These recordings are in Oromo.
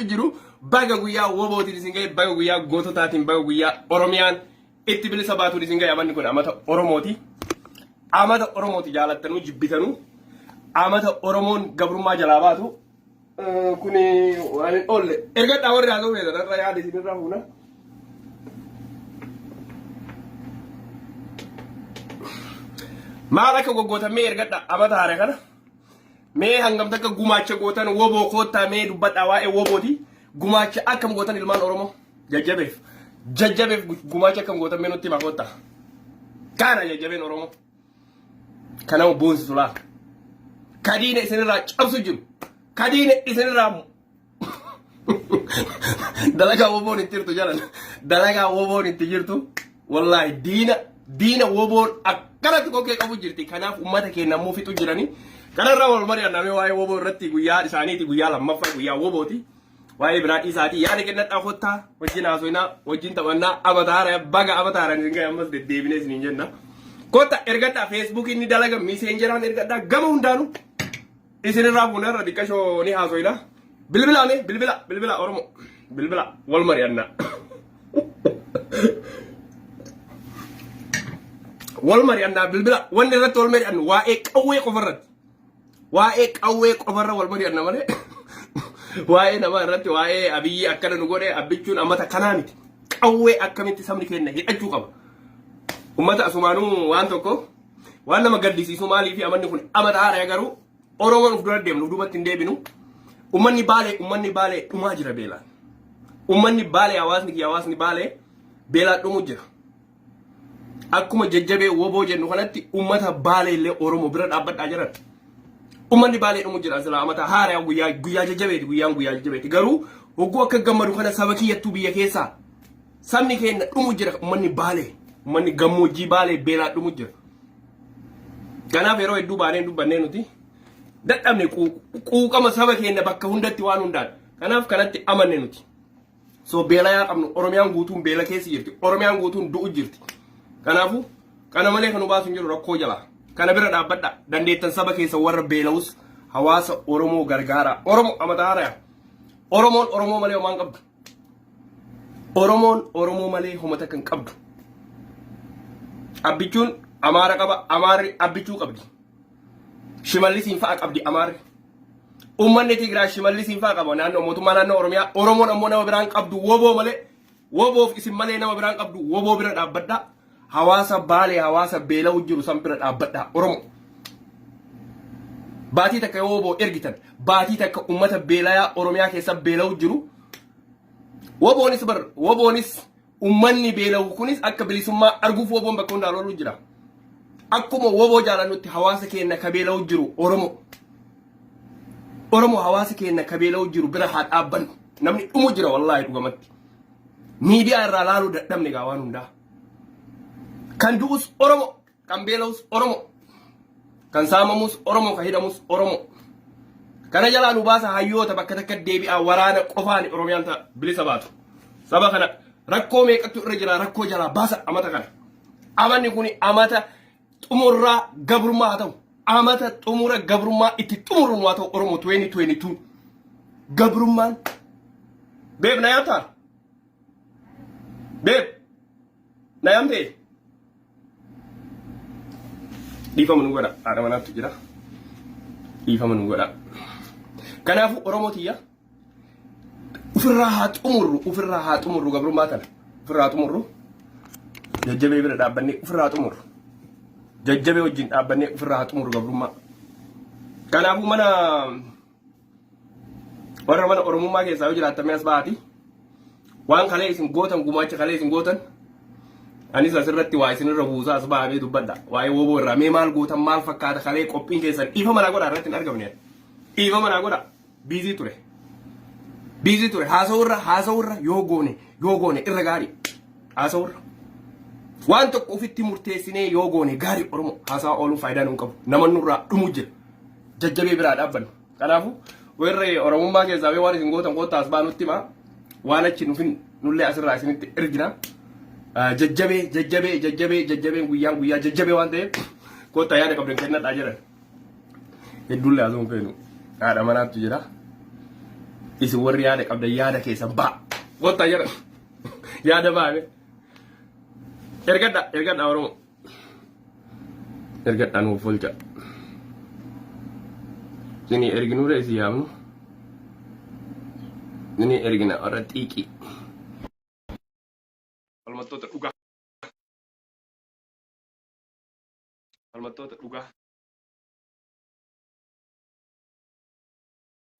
jiru. Baga guyyaa wobootiin isin gahe, baga guyyaa goototaatiin, baga guyyaa Oromiyaan itti bilisa baatuun isin gahe. Amanni kun amata Oromooti. Amata Oromooti jaalattanuu jibbitanuu. Amata Oromoon gabrummaa jalaa baatu. Kuni waan hin oolle. Ergadhaa warri haasa'uu feetan irra yaada isinirraa fuuna. Maal akka goggootan mee ergadhaa amata haare kana. Mee hangam takka gumaacha gootan woboo koottaa mee dubbadhaa waa'ee wobooti. Gumaacha akkam gootan ilmaan Oromoo jajjabeef. Jajjabeef gumaacha akkam gootan mee nutti himaa koottaa. Kana jajjabeen Oromoo. Kanama boonsisu laal. Kadiina isinirraa cabsu jiru. Kadiina isinirraa dalagaa woboon itti jirtu jalan. Dalagaa woboon itti jirtu. Wallaahi diina diina woboon akkanatti kokkee qabu jirti. Kanaaf uummata keenya ammoo fixu jirani. Kanarraa wal mari'annamee waa'ee woboo irratti guyyaa isaaniiti guyyaa lammaffaa guyyaa wobooti. Waa'ee biraa dhiisaatii yaada kennadhaa kottaa wajjin haasofnaa wajjin taphannaa amata baga amata haaraan isin gahe ammas deddeebinee isiniin jenna. Kotta ergadhaa feesbuukii inni dalaga miiseenjeraan ergadhaa gama hundaanuu isinirraa fuunarra irra xiqqashoo ni haasofna. Bilbilaa mee bilbila bilbila Oromoo bilbila wal mari'annaa. Wal mari'annaa bilbila wanni irratti wal mari'annu waa'ee qawwee qofa irratti. Waa'ee qawwee qofarra wal mari'anna malee waa'ee namaa irratti waa'ee Abiyyi akkana nu godhe abbichuun ammata kanaa miti. Qawwee akkamitti sabni keenya hidhachuu qaba. Ummata asumaanuu waan tokko waan nama gaddisiisu maaliif amanni kun amata haaraa garuu Oromoon of dura deemnu of duubatti hin deebinu. Ummanni baalee dhumaa jira beelaan. Ummanni baalee hawaasni kiyya hawaasni baalee beelaan dhumu jira. Akkuma jajjabee woboo jennu kanatti ummata baalee illee Oromoo bira dhaabbadhaa jiran. Ummanni baalee dhumu jira silaa amata haaraa guyyaa guyyaa jajjabeeti guyyaan guyyaa jajjabeeti garuu hogguu akka gammadu kana saba kiyyattuu biyya keessaa sabni keenya dhumu jira ummanni baalee ummanni gammoojjii baalee beelaa dhumu jira. Kanaaf yeroo hedduu baanee dubbannee nuti dadhabne quuqama saba keenya bakka hundatti waan hundaan. Kanaaf kanatti amanne nuti. So beela yaa qabnu Oromiyaan guutuun beela keessa jirti. Oromiyaan guutuun du'u jirti. Kanaafuu kana malee kan nu baasu hin jiru rakkoo jalaa. Kana bira dhaabbadha. Dandeettan saba keessa warra beela'us hawaasa Oromoo gargaara. Oromo amata haaraya. Oromoon Oromoo malee homaa hin qabdu. Oromoon Oromoo malee homa takka hin qabdu. Abbichuun Amaara qaba. Amaarri abbichuu qabdi. Shimallisiin fa'a qabdi Amaarri. Uummanni Tigraay Shimallisiin fa'a qaba. Naannoo mootummaa naannoo Oromiyaa. Oromoon ammoo nama biraan qabdu woboo malee. Woboof isin malee nama biraan qabdu woboo bira dhaabbadhaa. Hawaasa Baalee hawaasa beela'u jiru san bira dhaabbadhaa. Oromoo. Baatii takka yoo woboo ergitan baatii takka uummata beelayaa Oromiyaa keessa beela'u jiru. Woboonis bar woboonis uummanni beela'u kunis akka bilisummaa arguuf woboon bakka hundaa loluu jira. Akkuma woboo jaalannutti hawaasa keenya ka beela'u jiru Oromoo. Oromoo hawaasa keenya ka beela'u jiru bira haa dhaabbannu. Namni dhumu jira wallaahi dhugamatti. Miidiyaa irraa laaluu dadhabne gaa waan hundaa. Kan du'us Oromoo, kan beela'us Oromoo, kan saamamus Oromoo, kan hidhamus Oromoo. Kana jalaa nu baasa hayyoota bakka takka deebi'aa waraana qofaan Oromiyaan ta'a bilisa baatu. Saba kana rakkoo meeqattu irra jira rakkoo jalaa baasa amata kana. Amanni kun amata xumurraa gabrummaa haa ta'u. Amata xumura gabrummaa itti xumurru haa ta'u Oromoo 2022. Gabrummaan. Babe na yaamtaa? Babe na yaamtee? Dhiifama nu godha. Haadha manaatu jira. Dhiifama nu godha. Kanaafuu Oromoo tiyya ofirraa haa xumurru ofirraa haa xumurru gabrummaa tana ofirraa haa xumurru jajjabee bira dhaabbannee ofirraa haa xumurru jajjabee wajjin dhaabbannee ofirraa haa xumurru gabrummaa. Kanaafuu mana warra mana Oromummaa keessaa yoo jiraattan as ba'aati. Waan kalee isin gootan gumaacha kalee isin gootan anis asirratti waa isinirra buusaa as ba'amee dubbadha. Waa'ee woboo irraa mee maal gootan maal fakkaata kalee qophiin keessan dhiifama naa godha irratti hin argamne. Dhiifama naa godha. Busy ture. Busy ture. Haasa'urra haasa'urra yoo goone yoo goone irra gaarii. Haasa'urra. Waan tokko ofitti murteessinee yoo goone gaarii Oromoo haasaa ooluun faayidaa nuun qabu. Nama nurraa dhumu jira. Jajjabee biraa dhaabbannu. Kanaafuu warri Oromummaa keessaa waan isin gootan koottaa as ba'aa nutti himaa. Waan achi nufin nullee asirraa isinitti ergina. Jajjabee jajjabee jajjabee jajjabeen guyyaan guyyaa jajjabee waan ta'eef koottaa yaada qabdan kennadhaa jedhan. Hedduullee haasa'uun feenu haadha manaattu jira. Isin warri yaada qabdan yaada keessan ba'a. Kottaa jara. Yaada ba'a. Ergadha ergadha Oromoo. Ergadha nuuf olcha. Isinii erginuudha isin yaamnu. Isinii ergina warra xiiqii. Falmattoota dhugaa. Falmattoota dhugaa.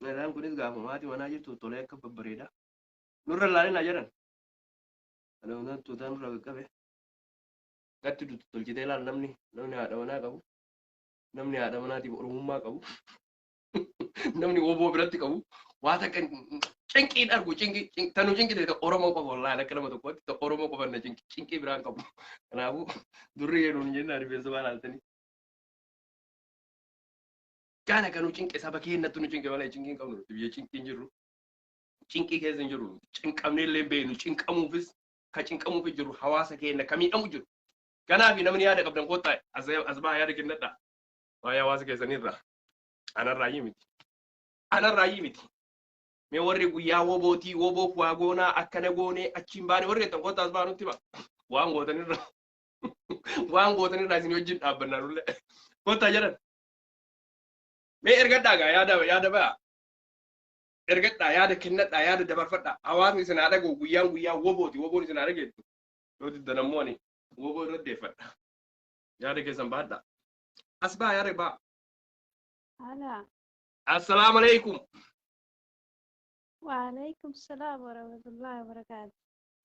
Meeshaan kunis gaafuma haati manaa jirtu tolee akka babbareeda. Nurra ilaalinaa jedhan. Kana hundaan tuutaa nurra qaqqabe. Gatti dutu tolchitee ilaal namni namni haadha manaa qabu. Namni haadha manaatiif oromummaa qabu. Namni woboo biratti qabu. Waa takka cinqiin argu cinqii tanu cinqite Oromoo qofa wallaahi akka nama tokkootti Oromoo qofa na cinqi cinqii biraan qabu. Kanaafuu durri yeroo hin jennaan rifeensa baala haltanii. Gaana kan nu cinqe saba keenyatti nu cinqe malee cinqii hin qabnu nuti biyya cinqii hin jirru. Cinqii keessa hin jirru. Cinqamnee illee hin beeknu. Cinqamuufis ka cinqamuufis jiru hawaasa keenya ka miidhamu jiru. Kanaaf namni yaada qabdan kottaa as bahaa yaada kennadhaa. Waa'ee hawaasa keessanirraa. Anarraayyii miti. Anarraayyii miti. Mee warri guyyaa wobootii woboof waa goonaa akkana goonee achiin baane warri jettan kottaa as bahaa nutti hima. Waan gootanirraa. Waan gootanirraa isin wajjin dhaabbannaa nullee. Kottaa jedhan. Mee ergadhaa gaa yaada yaada ba'a. Ergadhaa yaada kennadhaa yaada dabarfadhaa. Hawaasni isin haa dhaga'u guyyaan guyyaa wobooti woboon isin haa dhageettu. Yoo diddan ammoo ani woboo irra deeffadha. Yaada keessan bahadhaa. As ba'a yaada ba'a. Ala. Assalaamu alaikum. Waalaikum salaam warahmatullahi wabarakatuh.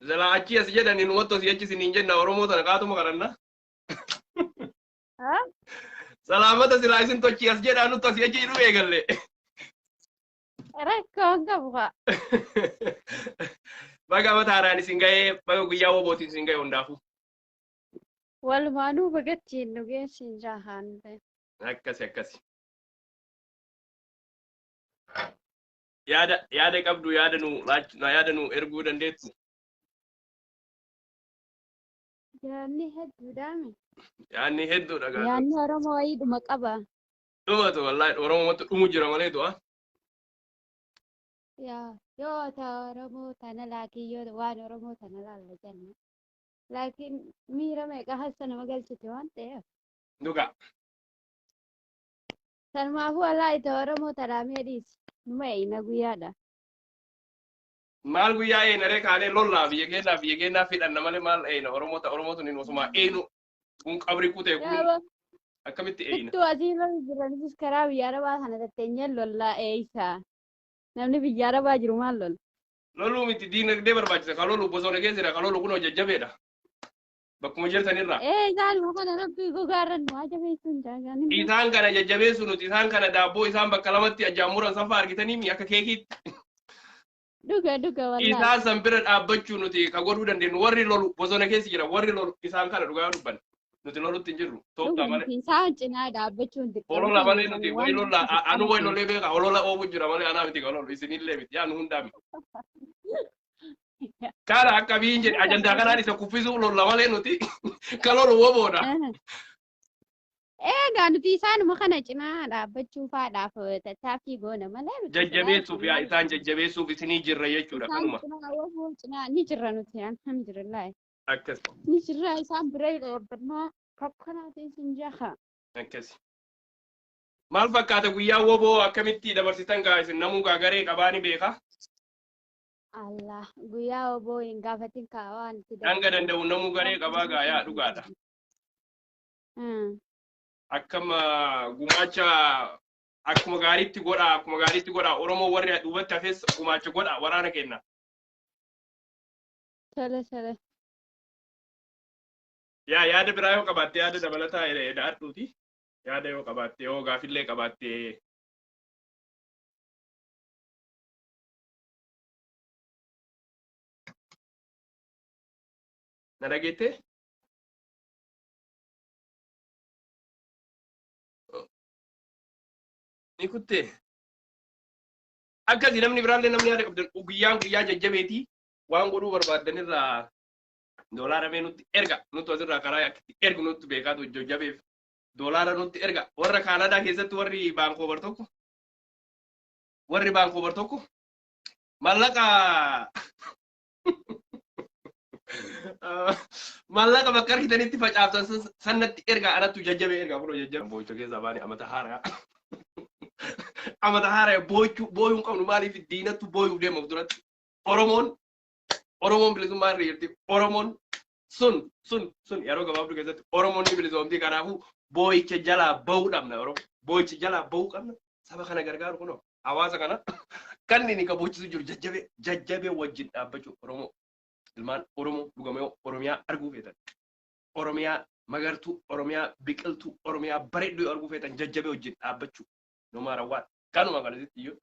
Zalaa achii as jedhanii numatti asii achi isiniin jenna Oromoo tana qaatuma kadhanna. Ha? Salaamata silaa isin tochii as jedhaa nutti asii achi jedhuu eegalle. Rakkoon qabu haa. Baga mataaraan isin ga'ee baga guyyaa wobootiin isin ga'e hundaafuu. Walumaanuu bagattiin nu geessin jaahaan. Akkasi akkasi. Yaada yaada qabdu yaada nu laach yaada nu erguu dandeettu. Yaadni hedduudhaami. Yaadni hedduudha gaafii. Yaadni Oromoo wayiidhuma qaba. Dhumatu wallaahi Oromootti dhumu jira malee du'a. Yaa yoo ta Oromoo tana laakiin yoo waan Oromoo tana laalla jenna. Laakiin miira meeqa hassa nama galchite waan ta'eef. Dhugaa. Sanumaafuu alaa ita Oromoo tanaa mee dhiisi. Numa eeyna guyyaadha. Maal guyyaa eeyna ree kaanee lollaa biyya keenyaa biyya keenyaa fidhanna malee maal eeyna Oromoo ta Oromoo tun osuma eeynu kun qabri kutee kun Yaaba akkamitti eeyna. fittuu asii lola jiranis karaa biyya arabaa kana tatteenyee lollaa eeysa. Namni biyya arabaa jiru maal lola? Loluu miti diinagdee barbaachisa ka lolu bosona keessa jira ka lolu kunoo jajjabeedha. Bakkuma jirtanirraa. Ee isaanuma kana rabbii gogaarra nu haa jabeessuun jaagaan. Isaan kana jajjabeessu nuti isaan kana daabboo isaan bakka lamatti ajjaamuran sanfaa argitanii mi akka keekiitti. Dhuga dhuga wallaahi. Isaan san bira dhaabbachuu nuti ka godhuu dandeenyu warri lolu bosona keessa jira warri lolu isaan kana dhugaa dubban nuti lolutti hin jirru tooftaa Dhuga malee. nuti isaan cinaa dhaabbachuun dirqama Holola malee keenya nuti waan wayi lolla anu dirqama wayi keenya. lolee beeka holola oofu jira malee anaa miti ka lolu isinillee miti yaa nu hundaa miti. Kana akka biyyiin jedhe ajandaa kanaan isa kuffisuu lolla malee nuti ka lolu woboodha. Egaa nuti isaanuma kana cinaa dhaabbachuu faadhaaf tattaaffii goona malee nuti Jajjabeessuuf yaa isaan jajjabeessuuf isinii jirra jechuudha isaan kanuma. cinaa woboo cinaa ni jirra nuti alhamdulillah. Akkas Ni jirra isaan bira dhaabbannaa kakkanaatiin sin jaha. akkas. Maal fakkaata guyyaa woboo akkamitti dabarsitan gaa isin namuu gaa garee qabaa ni beeka. Allah guyyaa woboo hin gaafatin kaa waan itti Hanga danda'u namuu garee qabaa gaa yaa dhugaadha. Akkam gumaacha akkuma gaariitti godha akkuma gaariitti godha Oromoo warri duubatti hafes gumaacha godha waraana kenna. Tole tole. Yaa yaada biraa yoo qabaatte yaada dabalataa dha'adhuuti. Yaada yoo qabaatte yoo gaafillee qabaatte. Na dhageettee? Ni kuttee. Akkasi namni biraallee namni yaada qabdan guyyaan guyyaa jajjabeetii waan godhuu barbaaddanirraa doolaara mee nutti erga nutti asirraa karaa akkatti ergu nutti beekaatu jajjabeef doolaara nutti erga warra Kaanadaa keessatti warri Baankoobar tokko warri Baankoobar tokko Mallaqa bakka argitanitti facaaftan sannatti ergaa, anattu jajjabee ergaa kunoo jajjabee. Boo'icha keessaa baane, amata haaraa. Amata haaraa boo'ichuu boo'uu hin qabnu. Maaliif? Diinattu boo'uuf deema duratti. Oromoon bilisummaa irra jirti. Oromoon sun sun sun yeroo gabaabduu keessatti Oromoon ni bilisoomti. Kanaafuu boo'icha jalaa bahuu dhabna Oromoo. Boo'icha jalaa bahuu qabna. Saba kana gargaaru kunoo hawaasa kana kan inni kabochisu jiru jajjabee jajjabee wajjin dhaabbachuu Oromoo. Ilmaan Oromoo dhugamee Oromiyaa arguu feetan. Oromiyaa magartuu, Oromiyaa biqiltuu, Oromiyaa bareedduu arguu feetan, jajjabee wajjin dhaabbachuu. No matter what. Kanuma kana sitti iyyuu.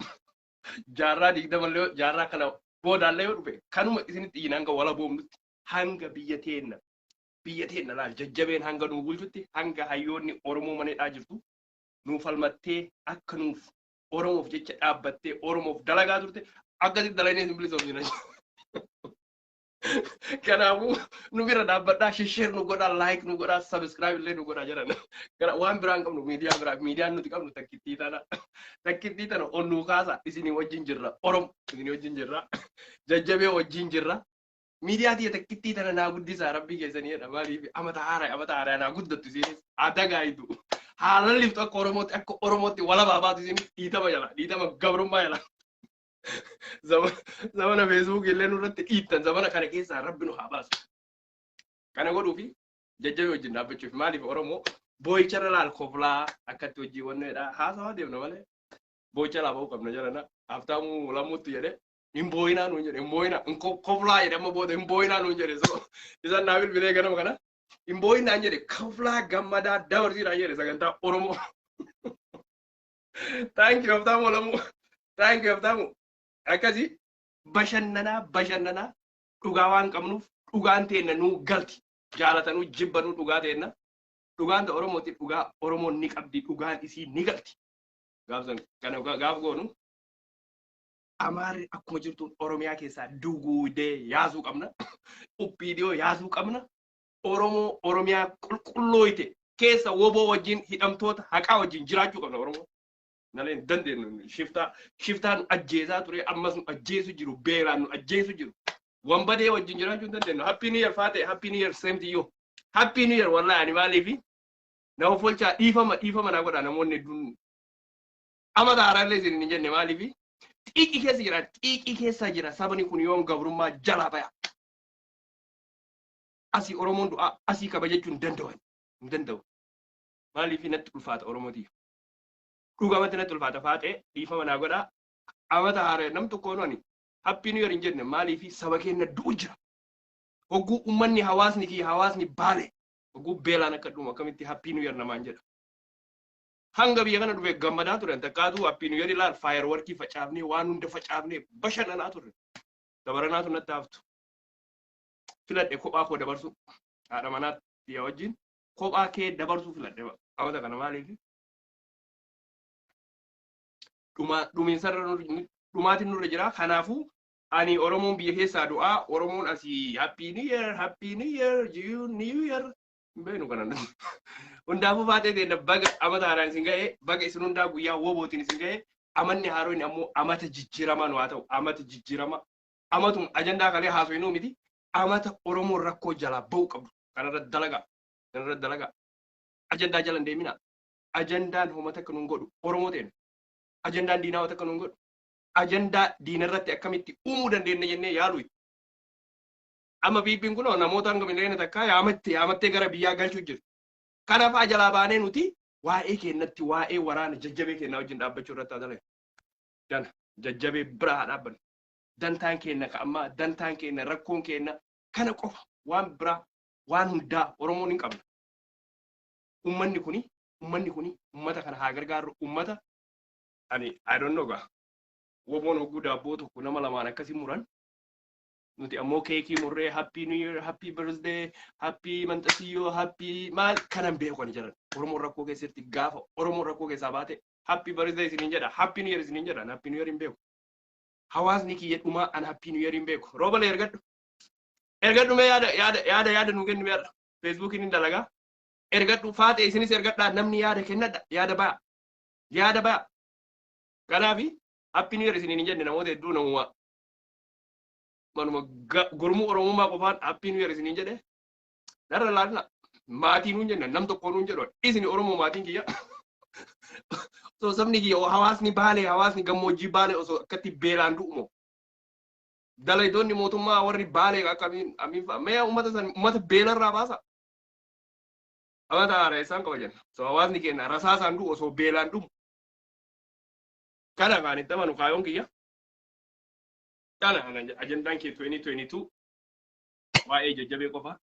Jaarraa 20llee, jaarraa kana boodaallee yoo dhufe, kanuma isinitti iyyina. Hanga wala boomnutti, hanga biyya teenna biyya teenna laal jajjabeen hanga nuu bulchutti, hanga hayyoonni Oromoo maneedhaa jirtu nuu falmattee, akka nuuf Oromoof jecha dhaabbattee Oromoof dalagaa turte akkasitti dalagnee isin bilisoomsina. Kanaafuu nu bira dhaabbadhaa, share nu godhaa, like nu godhaa, subscribe illee nu godhaa jedhan. Kana waan biraan qabnu, miidiyaa biraa miidiyaan nuti qabnu takkittii tana. Takkittii tana ol nuu kaasa. Isinii wajjin jirra. Oromo isinii wajjin jirra. Jajjabee wajjin jirra. Miidiyaa tiyya takkittii tana naa guddisaa, rabbii keessanii jedha. Maaliif? Amata haaraa, amata haaraa naa guddattu isiinis haa gaayitu. Haalan liftu, akka Oromootti walabaa baatu isiinis dhiitama jala, dhiitama gabrummaa jala. Zamana Facebook illee nurratti dhiittan, zamana kana keessaa rabbi nu haa baasu. Kana godhuufi jajjabee wajjin dhaabbachuuf. Maaliif? Oromoo boo'icharra laal koflaa akkatti hojii wanneedha haasawaa deemna malee boo'icha laa ba'uu qabna jedhana. Haftaamuu Lammuutti jedhe, hin boo'inaa nuun jedhe, hin boo'inaa, hin koflaa jedhe, amma booda hin boo'inaa nuun jedhe. So isaan naa bilbilee ganama kana hin boo'inaan jedhe, koflaa gammadaa dabarsiidhaan jedhe sagantaa Oromoo. Thank you, Haftaamuu Lammuu. Thank you, Haftaamuu. Akkasii bashannanaa bashannanaa dhugaa waan qabnuuf dhugaan teenna nuu galti. Jaalatanuu jibbanuu dhugaa teenna. Dhugaan ta Oromooti, dhugaa Oromoon ni qabdi, dhugaan isii ni galti. Gaaf san kana gaaf goonu Amaarri akkuma jirtuun Oromiyaa keessaa duguudee yaasuu qabna. OPDO yaasuu qabna. Oromoo Oromiyaa qulqullooyte keessa woboo wajjin, hidhamtoota haqaa wajjin jiraachuu qabna Oromoo. Malee hin dandeenyu. Shiftaa shiftaa nu ajjeesaa ture, ammas nu ajjeesu jiru, beelaan nu ajjeesu jiru. Wambadee wajjin jiraachuu hin dandeenyu. Happy New Year, faate, Happy New Year, same to you. Happy New Year. Wallahi ani maaliifi nama folchaa, dhiifama dhiifama naa godha namoonni hedduun. Amata haaraallee isin hin jenne. Maaliifi? Xiiqii keessa jira, xiiqii keessa jira. Sabni kun yoom gabrummaa jalaa baya? Asii Oromoon du'aa asii kabajachuu hin danda'u. Hin danda'u. Maaliifi? Natti ulfaata Oromootiif. Dhugamatti natti ulfaata. Faaxee, dhiifama naa godhaa. Amata haaraa nam tokkoon ani Happy New Year hin jenne. Maaliifi? Saba keenya du'u jira. Hogguu uummanni, hawaasni kiyya, hawaasni Baale hogguu beelaan akka dhumu akkamitti Happy New Year namaan jedha? Hanga biyya kana dhufe gammadaa turen takkaatu Happy New Year ilaal, fireworkii facaafnee, waan hunda facaafnee bashannanaa turre. Dabaranaatu natti haftu. Filadhe kophaa koo dabarsuu, haadha manaatti wajjin kophaa kee dabarsuu filadhe amata kana. Maaliifi? Dhumiinsarra dhumaatiin nurra jira. Kanaafuu ani Oromoon biyya keessaa du'aa, Oromoon asii Happy New Year, Happy New Year, New Year hin beeknu kana. Hundaafuu baatee ta'e, baga amata haaraan isin ga'e, baga isin hundaa guyyaa wobootiin isin ga'e. Amanni haaroon ammoo amata jijjiiramaa nu haa ta'u, amata jijjiirama. Amatuma ajandaa kalee haasofnuu miti, amata Oromoon rakkoo jalaa ba'uu qabdu. Kanarra dalagaa, kanarra dalagaa. Ajandaa jala hin deeminaa. Ajandaan homata akka nuun godhu Oromoo ta'e. Ajandaan diinaa akka nuun godhu. Ajandaa diinarratti akkamitti uumuu dandeenya jennee yaalu. Amma biibbiin kun namoota hanga miliyoona 1 yaamatte yaamattee gara biyyaa galchuu jiru. Kanaafaa jalaa baanee nuti waa'ee keenyatti, waa'ee waraana jajjabee keenyaa wajjin dhaabbachuu irratti haa dalagu. Dana jajjabee bira haa dhaabbannu. Dantaan keenya ka ammaa, dantaan keenya, rakkoon keenya kana qofa. Waan biraa waan hundaa Oromoon hin qabna. Uummanni kuni uummata kana haa gargaarru. Uummata ani I don't know gaa. Woboon hogguu daabboo tokko nama lamaan akkasii muran, nuti ammoo keekii murree Happy New Year, Happy Birthday, Happy Manxasiyyoo, Happy maal kanan beeku ani jedhan. Oromoon rakkoo keessatti, gaafa Oromoon rakkoo keessaa baate Happy Birthday isiniin jedha, Happy New Year isiniin jedha. Happy New Year hin beeku. Hawaasni kiyya dhumaa an Happy New Year hin beeku. Roobalee ergadhu. Ergadhu mee, yaada yaada yaada yaada nuu kennu yaada. Facebookiin hin dalagaa. Ergadhu faate, isinis ergadhaa, namni yaada kennadha, yaada baya. Yaada baya. Kanaafi Happy New Year isiniin hin jenne. Namoota hedduu namuma Manuma gurmuu Oromummaa qofaan happy new year isiniin jedhe. Narra laalina. Maatii nuun jenna, nam tokko nuun jedhu. Isin Oromoo maatiin kiyya. Osoo sabni kiyya, hawaasni Baalee, hawaasni gammoojjii Baalee osoo akkatti beelaan du'u moo? Dalaytoonni mootummaa warri Baalee akkamiin amiin fa'a. Mee uummata san uummata beelarraa baasa. Amata haaraa isaan qaba jenna. So hawaasni keenya rasaasaan du'u osoo beelaan dhumu. Kana kan itti amanu kaayoon kiyya. Kana kan ajandaan kee 2022 waa'ee jajjabee qofa.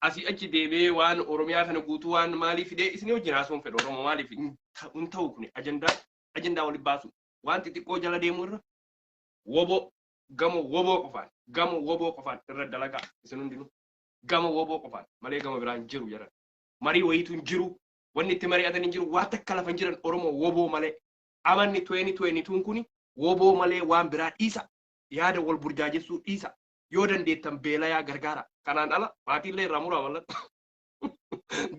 Asii achi deebi'ee waan Oromiyaa kana guutuu waan maalii fidee isin wajjin haasa'uun fedha. Oromoo maaliif hin ta'u kuni ajandaa waliin baasu, waan xixiqqoo jala deemuu irra woboo gama woboo qofaan, gama woboo qofaan irra dalagaa. Isin hundinuu gama woboo qofaan malee gama biraan jiru jedhan. Marii wayiitu hin jiru, wanni itti mari'atan hin jiru, waa takka lafa hin jiran. Oromoo woboo malee amanni 2022 kuni woboo malee waan biraa dhiisa, yaada wal burjaajessuu dhiisa. Yoo dandeettan beelayaa gargaara. Kanaan ala maatiillee irraa muraa mallattoo.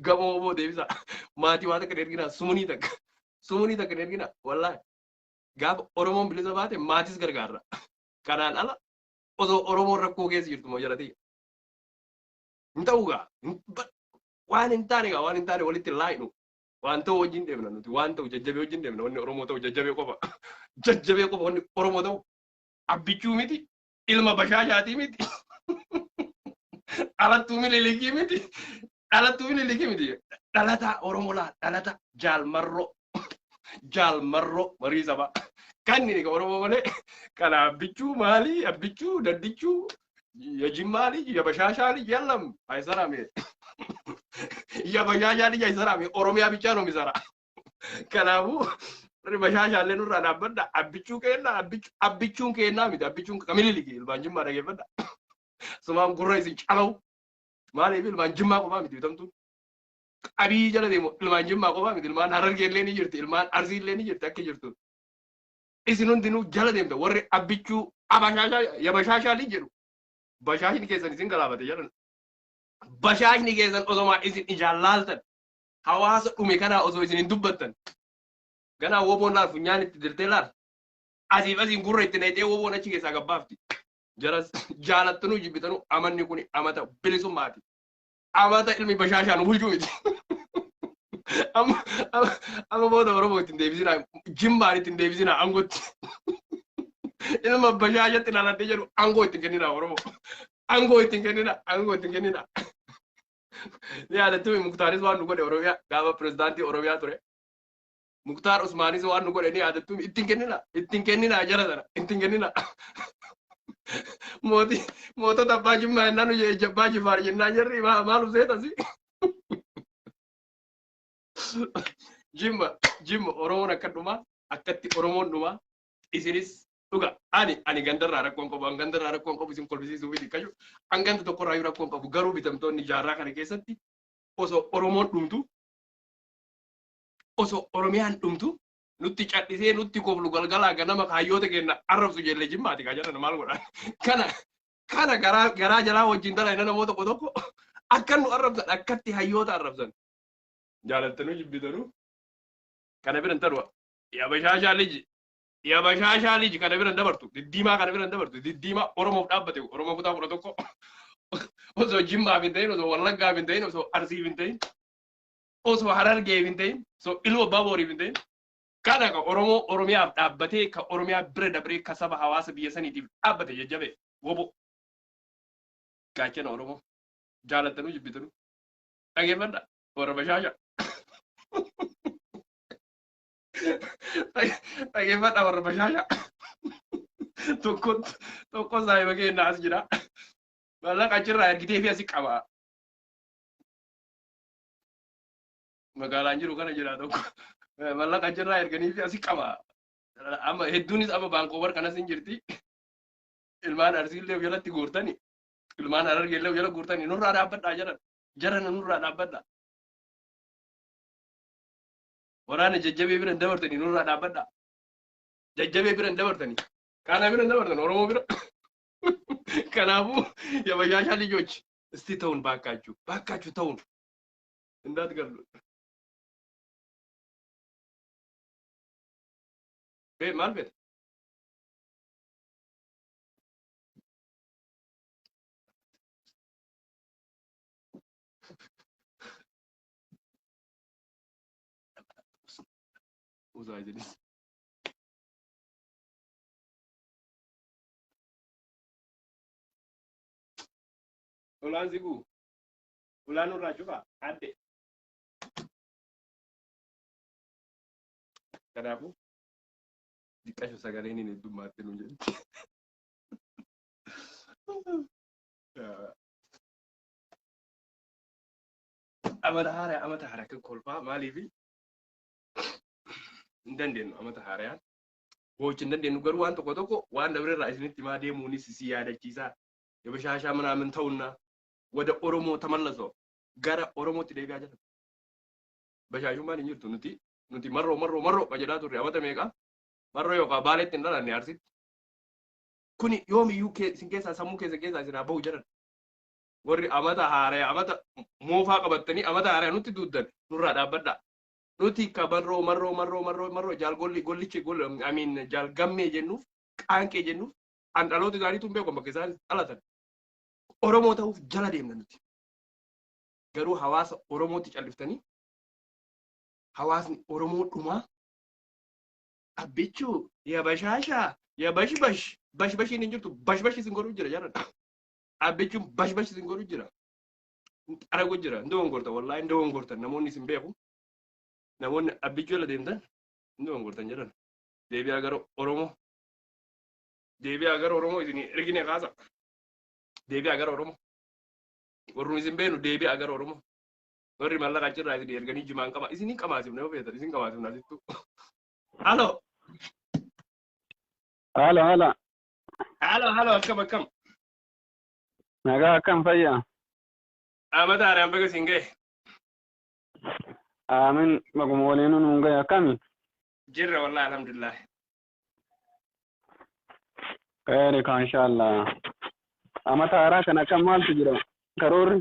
Gama woboo deebisa. Maatii waa takka hin erginaa, sumunii takka. Sumunii takka hin erginaa. Wallaahi. Gaafa Oromoon bilisa baate maatis gargaarra. Kanaan ala osoo Oromoon rakkoo keessa jirtu moo jalatti. Hin ta'u gaa. Waan hin taane gaa, waan hin taane walitti hin laayinu. Waan ta'u wajjin deemna nuti. Waan ta'u jajjabee wajjin deemna. Wanni Oromoo ta'u jajjabee qofa. Jajjabee qofa wanni Oromoo ta'u. Abbichuu miti. Ilma bashaashaatii miti. Dhalattuu Minilikii miti. Dhalattuu Minilikii miti. Dhalataa Oromoo laa, dhalata Jaalmarroo. Jaalmarroo marii sabaa. Kan inni Oromoo malee kana abbichuu maalii, abbichuu daddichuu yajimmaa lij yabashaashaa lij yallam ayisarame. Yabashaashaa lij ayisarame, Oromiyaa bichaa no misara. Kanaafuu warri bashaashaallee nurraa dhaabbadha. Abbichuu keennaa, abbichuun keennaa miti. Abbichuun kamililiki ilmaan Jimmaa dhageeffadha. Sumaan gurra isin calawu. Maaliif ilmaan Jimmaa qofaa miti bitamtuun? Qabii jala deemu ilmaan Jimmaa qofaa miti. Ilmaan Harargee illee ni jirti. Ilmaan Arsii illee ni jirti akka jirtu. Isin hundinuu jala deemta. Warri abbichuu abashaashaa yabashaashaalii jedhu. Bashaashni keessan isin galaafate jedhan. Bashaashni keessan osomaa isin ijaan laaltan, hawaasa dhume kanaa osoo isin hin dubbattan, ganaa woboon laal funyaan itti dirtee laal asiif asiin gurra itti naqxee woboon achi keessaa gabbaafti. Jaras jaalattanuu jibbitanuu amanni kun amata bilisummaati. Amata ilmi bashaashaa nu bulchuu miti. Amma booda Oromoo ittiin deebisinaa, Jimmaan ittiin deebisinaa aangootti. Ilma bashaashatti dhalatee jedhu aangoo ittiin kenninaa Oromoo. Aangoo ittiin kenninaa, aangoo ittiin kenninaa. Ni yaadattu, Muktaaris waan nu godhe Oromiyaa gaafa pirezidaantii Oromiyaa ture. Muktaar Usmaanis waan nu godhe ni yaadattu. Ittiin kenninaa, ittiin kenninaa jara sana, ittiin kenninaa. Mootii mootota abbaa Jimmaa jennaan, nu abbaa Jifaar jennaan, jarri maal seetasi? Jimma, Jimma, Oromoon akka dhumaa, akkatti Oromoon dhumaa, isinis dhuga. Ani gandarraa rakkoon qabu, an gandarraa rakkoon qabu, isin kolfisiisuu miti kayu. An ganda tokkorraa rakkoon qabu, garuu bitamtoonni jaarraa kana keessatti osoo Oromoon dhumtu, osoo Oromiyaan dhumtu, nutti cadhisee nutti koflu, galgalaa ganama kaayyoota keenya arrabsu jelle Jimmaati kaa jedhan maal godhan. Kana garaa jalaa wajjin dalayna. Namoota tokko tokko akka nu arrabsan, akkatti hayyoota arrabsan, jaalattanuu jibbitanuu kana biran taru. Yabashaashaa liji, yabashaashaa liji, kana biran dabartu diddiimaa, kana biran dabartu diddiimaa. Oromoof dhaabbate, Oromoo kutaa 11 osoo Jimmaaf hin ta'in, osoo Wallaggaaf hin ta'in, osoo Arsiif hin ta'in, osoo Harargeef hin ta'in, osoo Iluu Abbaa Booriif hin ta'in, kana ka Oromoo Oromiyaaf dhaabbatee, ka Oromiyaa bira dabree ka saba hawaasa biyya saniitiif dhaabbate jajjabe wobo gaachana Oromoo. Jaalattanuu jibbitanuu dhageeffadha warra bashaasha, dhageeffadha warra bashaasha. Tokko tokko saahiba keenya as jira, mallaqa achirraa ergitee fi asi qaba magaalaan jiru kana jira, tokko mallaqa achirraa erganii fi asi qaba. Amma hedduunis amma Baankoobar kanas hin jirti. Ilmaan Arsiillee jalatti guurtani, ilmaan Harargeellee jala guurtani, nurraa dhaabbadhaa jedhan. Jarana nurraa dhaabbadhaa. Waraana jajjabee bira hin dabartanii, nurraa dhaabbadhaa. Jajjabee bira hin dabartanii, kana bira hin dabartan Oromoo bira. Kanaafuu የበሻሻ ልጆች እስቲ ተውን ባካችሁ፣ ባካችሁ ተውን፣ እንዳትገሉ። Maal fedha? Usaa isinis. Ulaan ziguu. Ulaan nurraa cufaa. Adde. Kanaafuu diqqasho sagaleen hin heddummaatti nu jetti. Amata haaraa amata haaraa kan kolfaa maaliifi hin dandeenyu amata haaraan gocha hin dandeenyu garuu waan tokko tokko waan dabre irraa isinitti himaa deemuunis isin yaadachiisaa የበሻሻ ምናምን ተውና ወደ ኦሮሞ ተመለሶ gara Oromootti deebi'aa jira. Bashaashummaan hin jirtu nuti marroo marroo marroo ka jedhaa turre amata meeqa marroo yookaan baaleetti hin dhalanne Arsitti. Kuni yoomiyyuu isin keessaa sammuu keessa keessaa isin haa bahu jedhan. Warri amata haaraya amata moofaa qabattanii amata haaraya nutti duuddan nurraa dhaabbadhaa. Nuti ka marroo marroo marroo marroo marroo jaal golli gollichi goll I mean jaal gammee jennuuf qaanqee jennuuf an dhaloota isaaniitu hin beeku bakka isaan dhalatan. Oromoo ta'uuf jala deemna nuti. Garuu hawaasa Oromootti calliftanii hawaasni Oromoo dhumaa abbichuu ya bashaashaa ya bashbash bashbashiin hin jirtu bashbash isin godhu jira jaalladha. Abbichuun bashbash isin godhu jira. Xaragu jira. Hin dogongortan wallaahi hin dogongortan namoonni isin beeku. Namoonni abbichuu jala deemtan hin dogongortan jedhan. Deebi'aa gara Oromoo. Deebi'aa gara Oromoo isin ergine kaasa. Deebi'aa gara Oromoo. Warri isin beenu deebi'aa gara Oromoo. Warri mallaqa achirraa isin erganii jimaan qaba. Isin hin qamaasifne yoo feetan isin qamaasifne asittuu. Halo. Haala haala. Halo halo akkam akkam. Nagaa akkam fayyaa? Amata haaraan baga isin ga'e. Aamin baguma waliinuu nuun gahe akkami? Jirra wallahi alhamdulillah. Khayri kaa inshaallah. Amata haaraa kana akkam maaltu jira? Karoorri?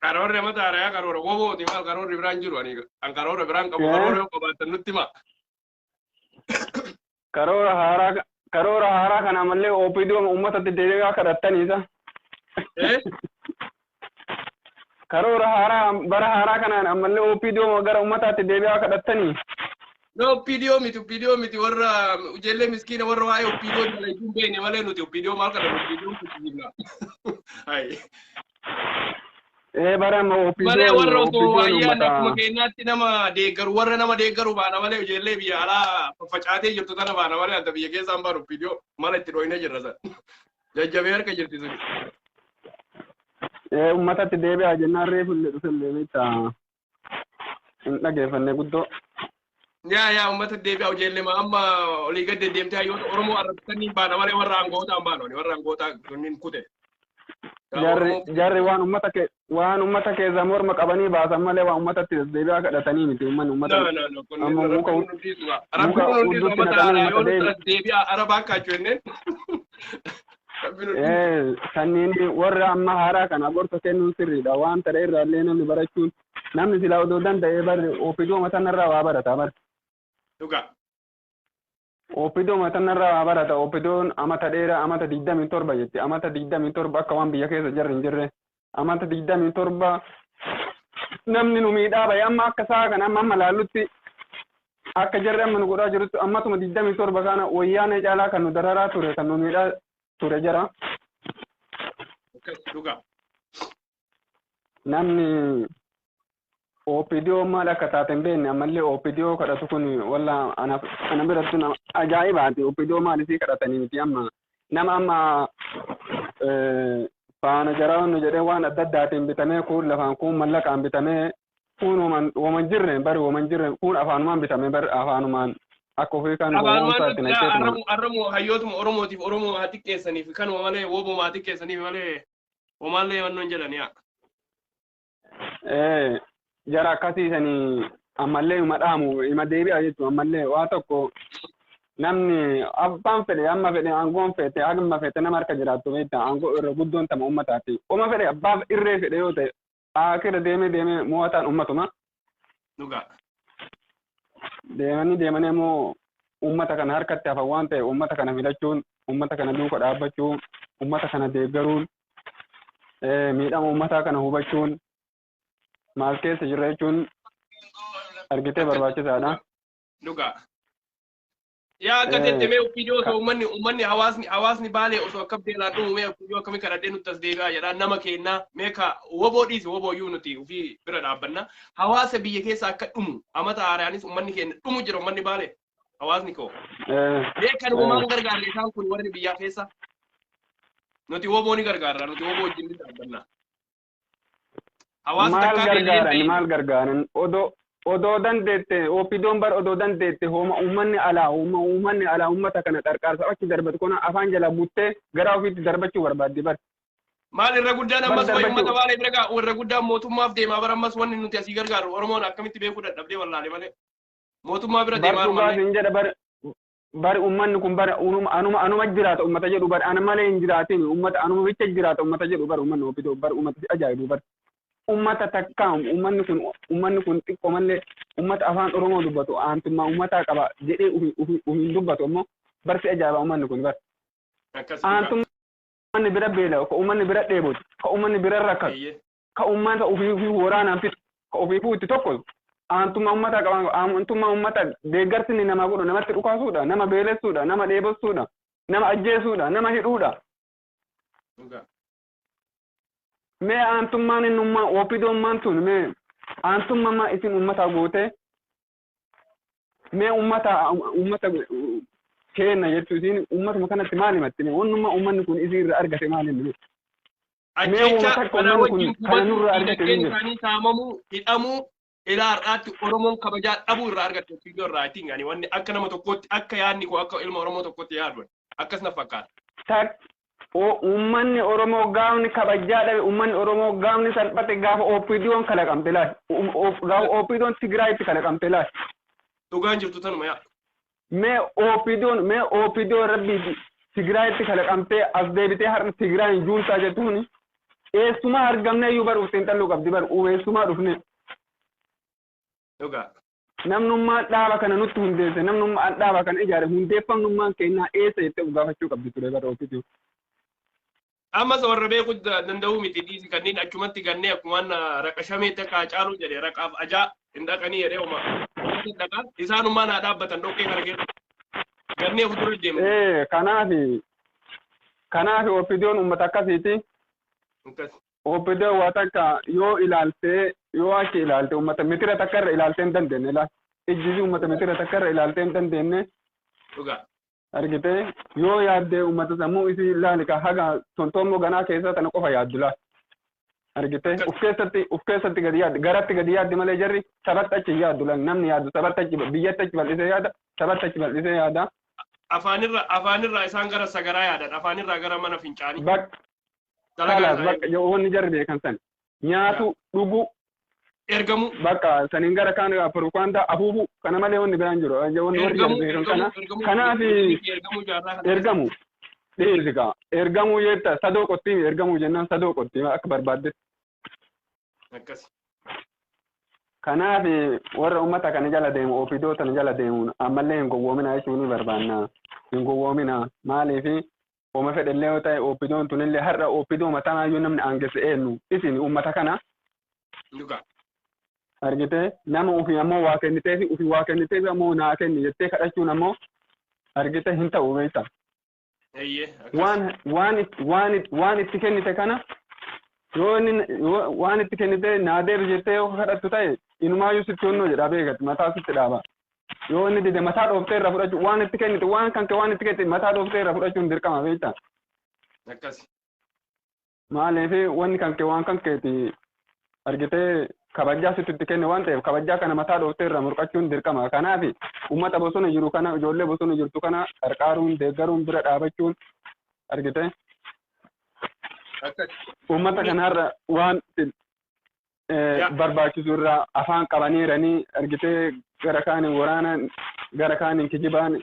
Karoorri amata haaraa karoora wobooti maal karoorri biraan jiru ani an karoora biraan qabu karoora yoo qabaattan nutti hima. Karoora haaraa karoora haaraa kana ammallee OPDO uummatatti deebi'aa kadhattaniisa. Eh? Karoora haaraa bara haaraa kanaan ammallee OPDO gara uummataatti deebi'aa kadhattanii. No OPDO miti OPDO miti warra ijoollee miskiina warra waa'ee OPDO dalaguu hin beekne malee nuti OPDO maal kadhannu OPDO kutisifna. Hai. Ee bara amma OPDO Malee warra osoo OPDO ayyaan uummata akkuma keenyaatti nama deeggaru warra nama deeggaru baana malee ijoollee biyya alaa faffacaatee jirtu tana baana malee anta biyya keessaan baanu OPDO mala itti dhooyne jirra san. Jajjabee harka jirti suni. Ee uummatatti deebi'aa jennaan reefu illee dhufellee beektaa hin dhageeffanne guddoo. Yaa yaa uummata deebi'aa ijoollee amma olii gad deddeemtee hayyoota Oromoo arrabsanii baana malee warra aangootaa hin baanu warra aangootaa kunniin kute. Jarri jarri waan uummata kee waan uummata keessaa morma qabanii baasan malee waan uummatatti deebi'aa kadhatanii miti uummanni uummata No, no, no. Kun amma muka rabbi nu dhiisu. Rabbi muka nu dhiisu hudduutti uummata naqanii haaraa uummata yoo deebi. nuti deebi'aa araba akka jenneen. Rabbi nu dhiisu. Ee sanniin warra amma haaraa kana gorsa kennuun sirriidha waan ta'e irraa illee namni barachuun namni silaa odoo danda'ee barre OPDO matanarraa waa barata bara. Dhugaa. OPDO matanarraa waa barata OPDOon amata dheeraa amata 27 jetti amata 27 akka waan biyya keessa jarri hin jirre amata 27 namni nu miidhaa bahe amma akka isaa kana amma amma laallutti akka jarri amma nu godhaa jirutti ammatuma 27 kana wayyaanee caalaa kan nu dararaa ture kan nu miidhaa ture jara. Akkas dhugaa. Namni OPDO maal akka taate hin beekne ammallee OPDO kadhatu kun walla ana ana biratti nama ajaa'ibaati. OPDO maal isii kadhatanii miti amma nama amma faana jaraannu jedhee waan adda addaatiin bitamee kuun lafaan kuun mallaqaan bitamee kuun woman jirre bari woman jirre kuun afaanumaan bitamee bari afaanumaan akka ofii kan Afaanumaan gowwoomsaa itti nuti naqeetuma. arramu arramu hayyootuma Oromootiif Oromoo haa xiqqeessaniif kanuma malee woobuma haa xiqqeessaniif malee homaallee wannoon jedhan yaa. Ee jara akkasiisanii ammallee ima dhaamu ima deebi'a jechuun ammallee waa tokko namni abbaan fedhe amma fedhe aangoon fete haguma fete nama harka jiraattu beekta aangoo irra guddoon tama uummataati. Oma fedhe abbaaf irree fedhe yoo ta'e akira deemee deemee mo'ataan uummatuma. Dhugaa. Deemanii deemanii ammoo uummata kana harkatti hafan waan ta'e uummata kana filachuun uummata kana duuka dhaabbachuun uummata kana deeggaruun miidhama uummataa kana hubachuun maal keessa jirra jechuun argitee barbaachisaadha. Dhugaa. Yaa akka jette mee OPDO osoo uummanni hawaasni Baalee osoo akkam beelaan dhumu mee OPDO akkamii kadhadhee nutti as deebi'aa jedhaa nama kennaa mee ka woboo dhiisi, woboo iyyuu nuti ofii bira dhaabbanna. Hawaasa biyya keessa akka dhumu amata haaraanis uummanni keenya dhumu jira, uummanni Baalee hawaasni koo. Mee kan uumaan gargaarre isaan kun warri biyyaa keessa, nuti woboo ni gargaarra, nuti woboo wajjin ni dhaabbanna. Hawaasa Maal takkaa beela'ee hin gargaaran? ta'in. Maal gargaaran? Odoo dandeette OPDOn bar, odoo dandeette hooma uummanni alaa uummanni alaa uummata kana qarqaarsa achi darbatu kuna afaan jala buttee gara ofiitti darbachuu barbaaddi bar. Maal irra guddaan Bar ammas wayi darbachuu. uummata Baalee bira gaa irra guddaan mootummaaf deemaa bara. Ammas wanni nuti asii gargaaru Oromoon akkamitti beekuu dadhabdee wallaale malee. Mootummaa bira Bar deemaa dhugaa malee. sin jedha, bar uummanni kun bar anuma jiraata uummata jedhu, bar ana malee hin jiraatin, uummata anuma bicha jiraata uummata jedhu. Bar uummanni OPDO bar uummata si ajaa'ibu, bar uummata takkaam uummanni kun xiqqoo malee uummata afaan Oromoo dubbatu aantummaa uummataa qaba jedhee ufi hin dubbatu, ammoo bar si ajaa'iba uummanni kun bar. Akkas dhugaa. Aantummaan bira beela'u, ka uummanni bira dheebotu, ka uummanni bira rakkatu, ka uummata ofii waraanaan fixu, ka ofiifuu itti tokko aantummaa uummataa qaban, aantummaa uummata deeggarsi inni namaa godhu namatti dhukaasuudha, nama beelessuudha, nama dheebossuudha, nama ajjeesuudha, nama hidhuudha. Dhugaa. Mee aantummaan innummaa OPDOmmaan tun, mee aantummaa isin uummataa goote, mee uummata kenna jechuu isin uummatuma kanatti maal himatti? Mee wannummaa uummanni kun isin irraa argate maal inni? Mee Ajjecha uuma takka kana uummanni kun wajjin kana gubatu, nurraa argate diinagdeen hin jiru. isaanii saamamuu, hidhamuu, ilaa har'aatti Oromoon kabajaa dhabuu irraa argatte OPDO irraa. I think ani wanni akka nama tokkootti, akka yaadni koo, akka ilma Oromoo tokkootti yaadu akkas na fakkaata. Tak uummanni Oromoo gaafni kabajaa dhabe, uummanni Oromoo gaafni salphate gaafa OPDOn kalaqamte laal. Gaafa OPDOn Tigraayitti kalaqamte laal. Dhugaan jirtu tanuma yaa. Mee OPDOn rabbii Tigraayitti kalaqamtee as deebitee har'a Tigraayin juuntaa jettuuni eessumaa argamne iyyuu bar uf xiinxalluu qabdi, bar eessumaa dhufne. Dhugaa. Namnummaan dhaaba kana nutti hundeesse, namnummaan dhaaba kana ijaare, hundeeffamnummaan keenyaa eessa jettee of gaafachuu qabdi ture bara OPDO. Ammas warra beekuu danda'uu miti, dhiisi, kanneen achumatti gannee akkumaan raqa shameetti akka Hacaaluu jedhe raqaaf ajaa hin dhaqanii jedhee oma dhaqaa isaanummaan haa dhaabbatan dhoqqee kana keessa gannee fuuldura deemu. Ee, kanaafi OPDOn uummata akkasiiti. Akkas. OPDO waa takka yoo ilaaltee, yoo achi ilaalte, uummata mitira takka irra ilaaltee hin dandeenye laal. Ijjisi uummata mitira takka irra ilaaltee hin dandeenye. Dhugaa. Argitee, yoo yaaddee uummata sammuu isii ilaali ka haga tontoommoo ganaa keessaa tana qofa yaaddu laal. Argitee, uf keessatti gadi yaaddi, garatti gadi yaaddi malee jarri sabatti achi hin yaaddu laal. Namni yaaddu sabatti achi, biyyatti achi bal'isee yaada, sabatti achi bal'isee yaada. Afaanirraa isaan gara sagaraa yaadan, afaanirraa gara mana fincaanii. Bakka Dalagaa kalaas isaanii. Bakka wanni jarri beekan san nyaatu, dhugu, Ergamuu. Bakka saniin gara kaan propagaandaa afuufu kana malee wanni biraan jiru wanni warri Ergamuu. jarri beekan kana. Ergamuu. Kanaaf ergamuu jaarraa kana. Ergamu dhiisika, ergamuu jetta sadoo qottii, ergamuu jennaan sadoo qottii akka barbaadde. Akkas. Kanaaf warra ummata kana jala deemu, OPDO tana jala deemuun ammallee hin gowwoomina jechuu ni barbaanna. Hin gowwoomina. Maaliif, ooma fedhellee yoo ta'e OPDOn tunillee har'a OPDO matamaayyuu namni aangesse eenyu? Isin ummata kana. Dhugaa. Argitee, nama ofii ammoo waa kenniteefi, ofii waa kenniteefi ammoo naa kenni jettee kadhachuun ammoo, argite, hin ta'u beekta. Eeyyee. Akkas. Waan itti kennite kana yoo inni yoo waan itti kennite naa deebi jettee yoo kadhattu ta'e, inumaayyuu sitti honnoo jedha beekati, mataa sitti dhaaba. Yoo inni dide mataa dhooftee irraa fudhachuu, waan itti kennite, waan kan kee waan itti kennite mataa dhooftee irraa fudhachuun dirqama beekta. Akkas. Maaliif, wanni kan kee waan kan keeti, argitee, kabajaa sitti itti kenne waan ta'eef kabajaa kana mataa dhooftee irraa murqachuun dirqama. Kanaaf uummata bosona jiru kana, ijoollee bosona jirtu kana qarqaaruun, deeggaruun, bira dhaabachuun, argitee, Akkas. uummata kanarra waan barbaachisu irraa afaan qabaniiranii, argitee, gara kaaniin waraanaan, gara kaaniin kijibaan,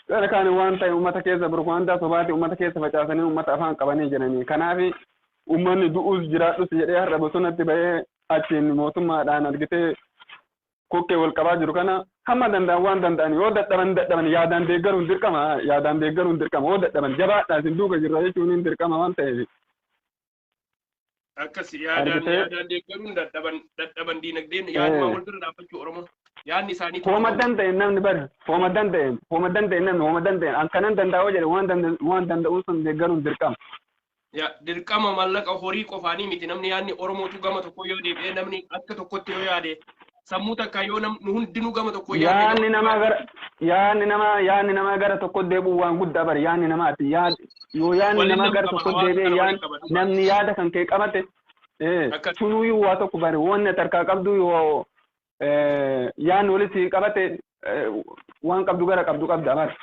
gara kaaniin waan ta'e uummata keessa propagaandaa sobaati uummata keessa facaasanii uummata afaan qabanii jiranii. Kanaaf uummanni du'uus jiraadhus jedhee har'a bosonatti bahee achiin mootummaadhaan, argitee, kokkee wal qabaa jiru kana hamma danda'an waan danda'an, yoo dadhaban dadhaban yaadaan deeggaruun dirqama, yaadaan deeggaruun dirqama. Yoo dadhaban jabaadhaa, isin duuka jirra jechuun hin dirqama waan ta'eef. Akkas, yaadaan Argitee? Yaadaan deeggaruun, dadhaban dadhaban diinagdeen yaadumaan wal bira dhaabbachuu Oromoo. Yaadni isaanii tokko Hooma ta'uu. Danda'een namni bari hooma danda'een, hooma danda'een namni hooma danda'een an kanan danda'oo jedhe, waan danda'uu sun deeggaruun dirqama. Yaa, dirqama. Mallaqa horii qofaanii miti. Namni yaadni Oromootu gama tokko yoo deebi'ee, namni akka tokkotti yoo yaade, sammuu takka yoo namni hundinuu gama tokko yaade. Yaanni namaa gara tokko deebi'u waan guddaa bari. Yaanni namaati yaad yoo yaanni Waliin namaa nama gara qaba, tokko hawaasa deebi'e kana yaan waliin qaba. Namni yaada kan kee qabate sunuyyuu waa tokko bari. Wanni ati harkaa qabdu yoo yaanni walitti qabate, waan qabdu gara qabdu qabda bari.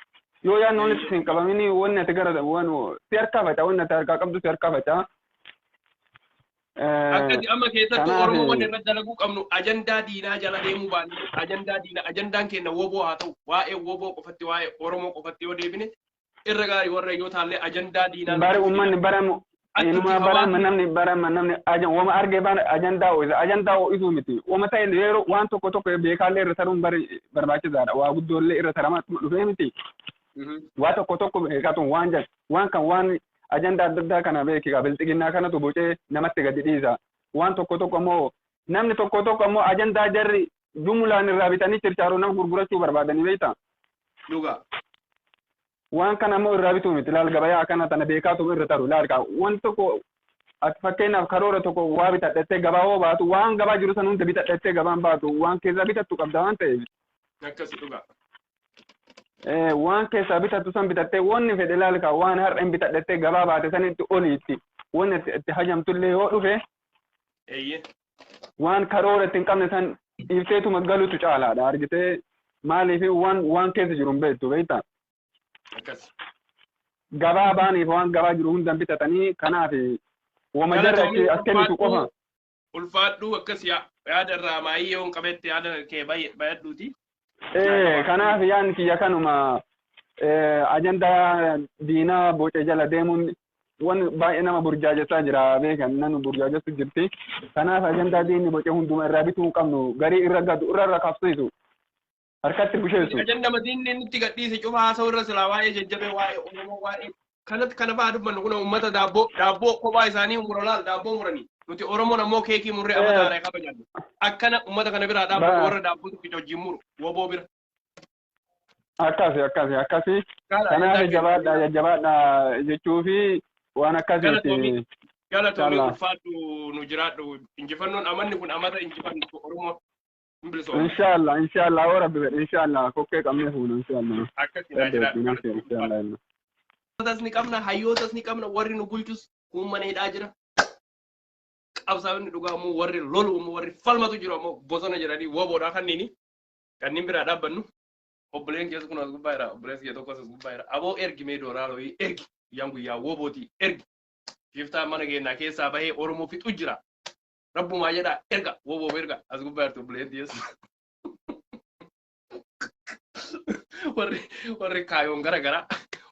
Yoo yaanni walitti hin qabamini, wanni ati gara waan si harkaa faca'a, wanni ati harkaa qabdu si harkaa faca'a. Akkasi amma keessattuu Kanaaf Oromoo wanni irratti dalaguu qabnu, ajandaa diinaa jala deemuu baanne, ajandaa diinaa, ajandaan keenya WBO haa ta'u. Waa'ee WBO qofatti, waa'ee Oromoo qofatti yoo deebine irra gaarii. Warra yoo taallee ajandaa diinaa Bari nutti uummanni fidina. baramu Achitti inuma barama hawaasni namni barama namni wama arge bara ajandaa ho'isa, ajandaa ho'isuu miti. Wama ta'e yeroo waan tokko tokko beekaallee irra taruun bari barbaachisaadha. Waa guddoollee irra taramaa dhufee miti. Waa tokko tokko beekatu waan jedhu, waan kan waan ajandaa adda addaa kana beeki. Bilxiginnaa kanatu bocee namatti gadi dhiisa. Waan tokko tokko ammoo namni tokko tokko ammoo ajandaa jarri jumulaan irraa bitanii chirchaaroo nama gurgurachuu barbaadanii beekta. Dhugaa. Waan kana ammoo irraa bituu miti. Laal, gabayaa kana tana beekaatu irra taru. Laal kaa, wanti tokko ati fakkeenyaaf karoora tokko waa bitadhattee gabaa hoo baatu, waan gabaa jiru san hunda bitadhattee gabaan baatu, waan keessaa bitattu qabda waan ta'eef. Akkasi, dhugaa. Waan keessaa bitattu san bitattee, wanni fedhe laal kaa, waan har'a hin bitadhattee gabaa baate sanitti oliitti wanni itti hajamtullee yoo dhufe, waan karoora itti hin qabne san dhiifteetuma galutu caalaadha. Argitee, maaliif waan keessa jiru hin beektu, beektaa? Akkas. Gabaa baaniif waan gabaa jiru hundan bitatanii, kanaaf wama jarri achi as kennitu qofa. Ulfaadhuu, akkas yaada irraa maayii yoo hin qabetti yaada kee bayadhuuti. Kanaaf yaadni kiyya kanuma. Ajandaa diinaa boce jala deemuun waan baay'ee nama burjaajessaa jira, beekan nama burjaajessu jirti. Kanaaf ajandaa diinni boce hunduma irraa bituu hin qabnu, garii irra gadu irra qabsiisu, harkatti busheessu. Ajanda diinni nutti gadhiise cufa haasa'u irra silaa waa'ee jajjabee, waa'ee Oromoo, waa'ee kanatti kana fa'aa dubbannu. Kun uummata daabboo kophaa isaanii mura, laal, daabboo muranii, nuti Oromoon ammoo keekii murree amma taaraa kabajannu. Akkana uummata kana biraa dhaabbatu, warra daabboo tokkicha wajjin muru WBO bira. Akkasi. Kanaaf jabaadha, jajjabaadha jechuu fi waan akkasiiti. Galatoomii, ulfaadhu, nu jiraadhu. Injifannoon amanni kun amata injifannu Oromoo hin bilisoomne. Inshallah, inshallah, yoo Rabbi fedhe, inshallah kokkee qabnee fuuna, inshallah. Akkasi naa Rabbi jiraadhu. wajjin, inshallah. Hayyotas ni qabna, hayyootas ni qabna, warri nu bulchus uummanni hidhaa jira. Qabsaa'onni dhugaa immoo, warri lolu immoo, warri falmatu jiru ammoo bosona jedhanii WBOdhaa kanniini. Kanneen biraa dhaabbannu. Obboleen keessa kun as gubbaa jira, obboleessi kee tokkos as gubbaa jira. Aboo ergi, mee doolaara wayii ergi, guyyaan guyyaa WBOti ergi. Shiftaan mana keenyaa keessaa bahee Oromoo fixu jira. Rabbumaa jedhaa erga, WBO erga. As gubbaa jirti obboleen keessa. Warri kaayoon gara garaa,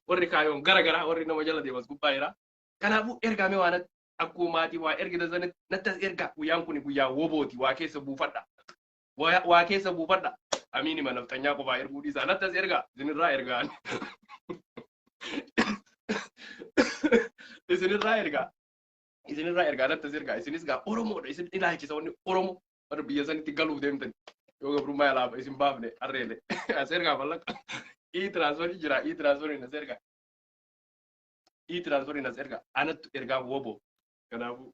warri kaayoon gara garaa, warri nama jala deemas gubbaa jira. Kanaafuu ergaame waan akkuma maatii waa ergita sanitti natti as ergaa. Guyyaan kun guyyaa WBOti, waa keessa buufadha. Waa keessa buufadha. Amiini ma nafxanyaa qofaa erguu dhiisaa, natti as ergaa, isinirraa ergaan. Isinirraa ergaa. Isinirraa ergaa, natti as ergaa. Isinis gaa Oromoodha, isin ilaalchisa wanni Oromoo warra biyya sanitti galuuf deemtan. Yoo gabrummaa jalaa isin baafne harreele. As ergaa mallaqa. E-transfer jira, e-transfer as ergaa. E-transfer as ergaa. Anattu ergaa WBO. Kanaafuu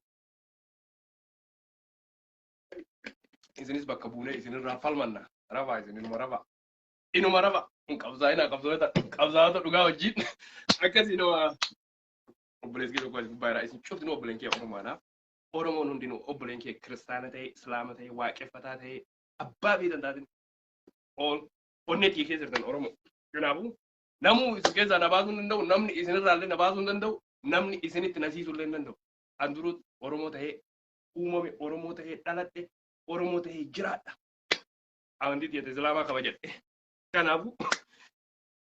isinis bakka buunee isinirraa falmanna. Rafaa isin, inuma rafa. Inuma rafa. Hin qabsaa'inaa, qabsaa'ota dhugaa wajjin. Akkasii nama obboleessi kee tokko as gubbaa jira. Isin cuftinuu obboleen kee Oromoodhaaf. Oromoon hundinuu obboleen kee, kiristaana ta'e, islaama ta'e, waaqeffataa ta'e, abbaa fi tantaatin onnee kee keessa jirtan Oromoo. Kanaafuu namuu isin keessaa na baasuu hin danda'u, namni isinirraallee na baasuu hin danda'u, namni isinitti nasiisuu illee hin danda'u. An duruu Oromoo ta'ee uumame, Oromoo ta'ee dhaladhe, Oromoo ta'ee jiraadha. Amantii tiyya Islaamaa kabajadhe. Kanaafuu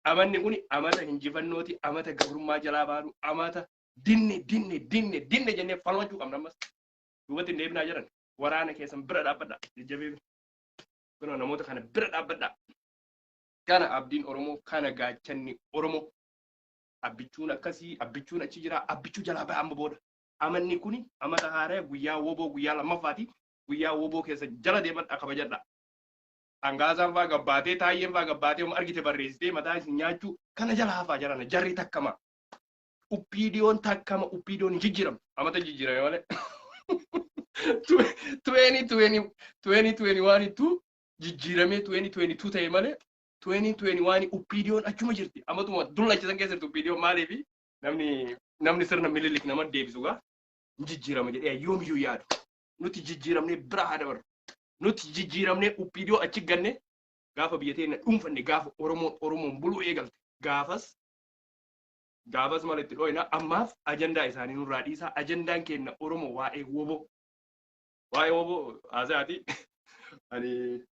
amanni kun amata injifannooti, amata gabrummaa jalaa baanu, amata dinne dinne dinne dinne jennee falmachuu qabna ammas. Duubatti hin deebinaa jedhan. Waraana keessan bira dhaabbadha. Jajjabee kunoo namoota kana bira dhaabbadha. Kana abdiin Oromoo, kana gaachanni Oromoo. Abbichuun akkasii, Abbichuun achi jira, Abbichuu jalaa ba'a amma booda. Amanni kuni amata haaraa, guyyaa WBO guyyaa lammaffaati. Guyyaa WBO keessa jala deemadha, kabajadha. Hangaasaan faa gabbaatee, taayyeen faa gabbaatee, uma argite barreessitee mataa isin nyaachuu kana jala hafaa jarana. Jarri takkama. OPDOn takkama. OPDOn hin jijjiiramtu. Amata jijjiirame malee. 2020, 2021 tu jijjiiramee 2022 ta'e malee, 2021 OPDOn achuma jirti. Amatuma dullachisan keessa jirti OPDOn. Maaliifi namni sirna Mililik nama deebisu gaa hin jijjiirama jedhee yoomiyyuu yaadu. Nuti jijjiiramnee bira haa dabarru. Nuti jijjiiramnee OPDO achi ganne, gaafa biyya teenya dhuunfanne, gaafa Oromoon Oromoon buluu eegalte, gaafas mala itti dhooyna. Ammaaf ajandaa isaanii nurraa dhiisaa. Ajandaan keenya Oromoo waa'ee WBO, waa'ee WBO haasaati. Ani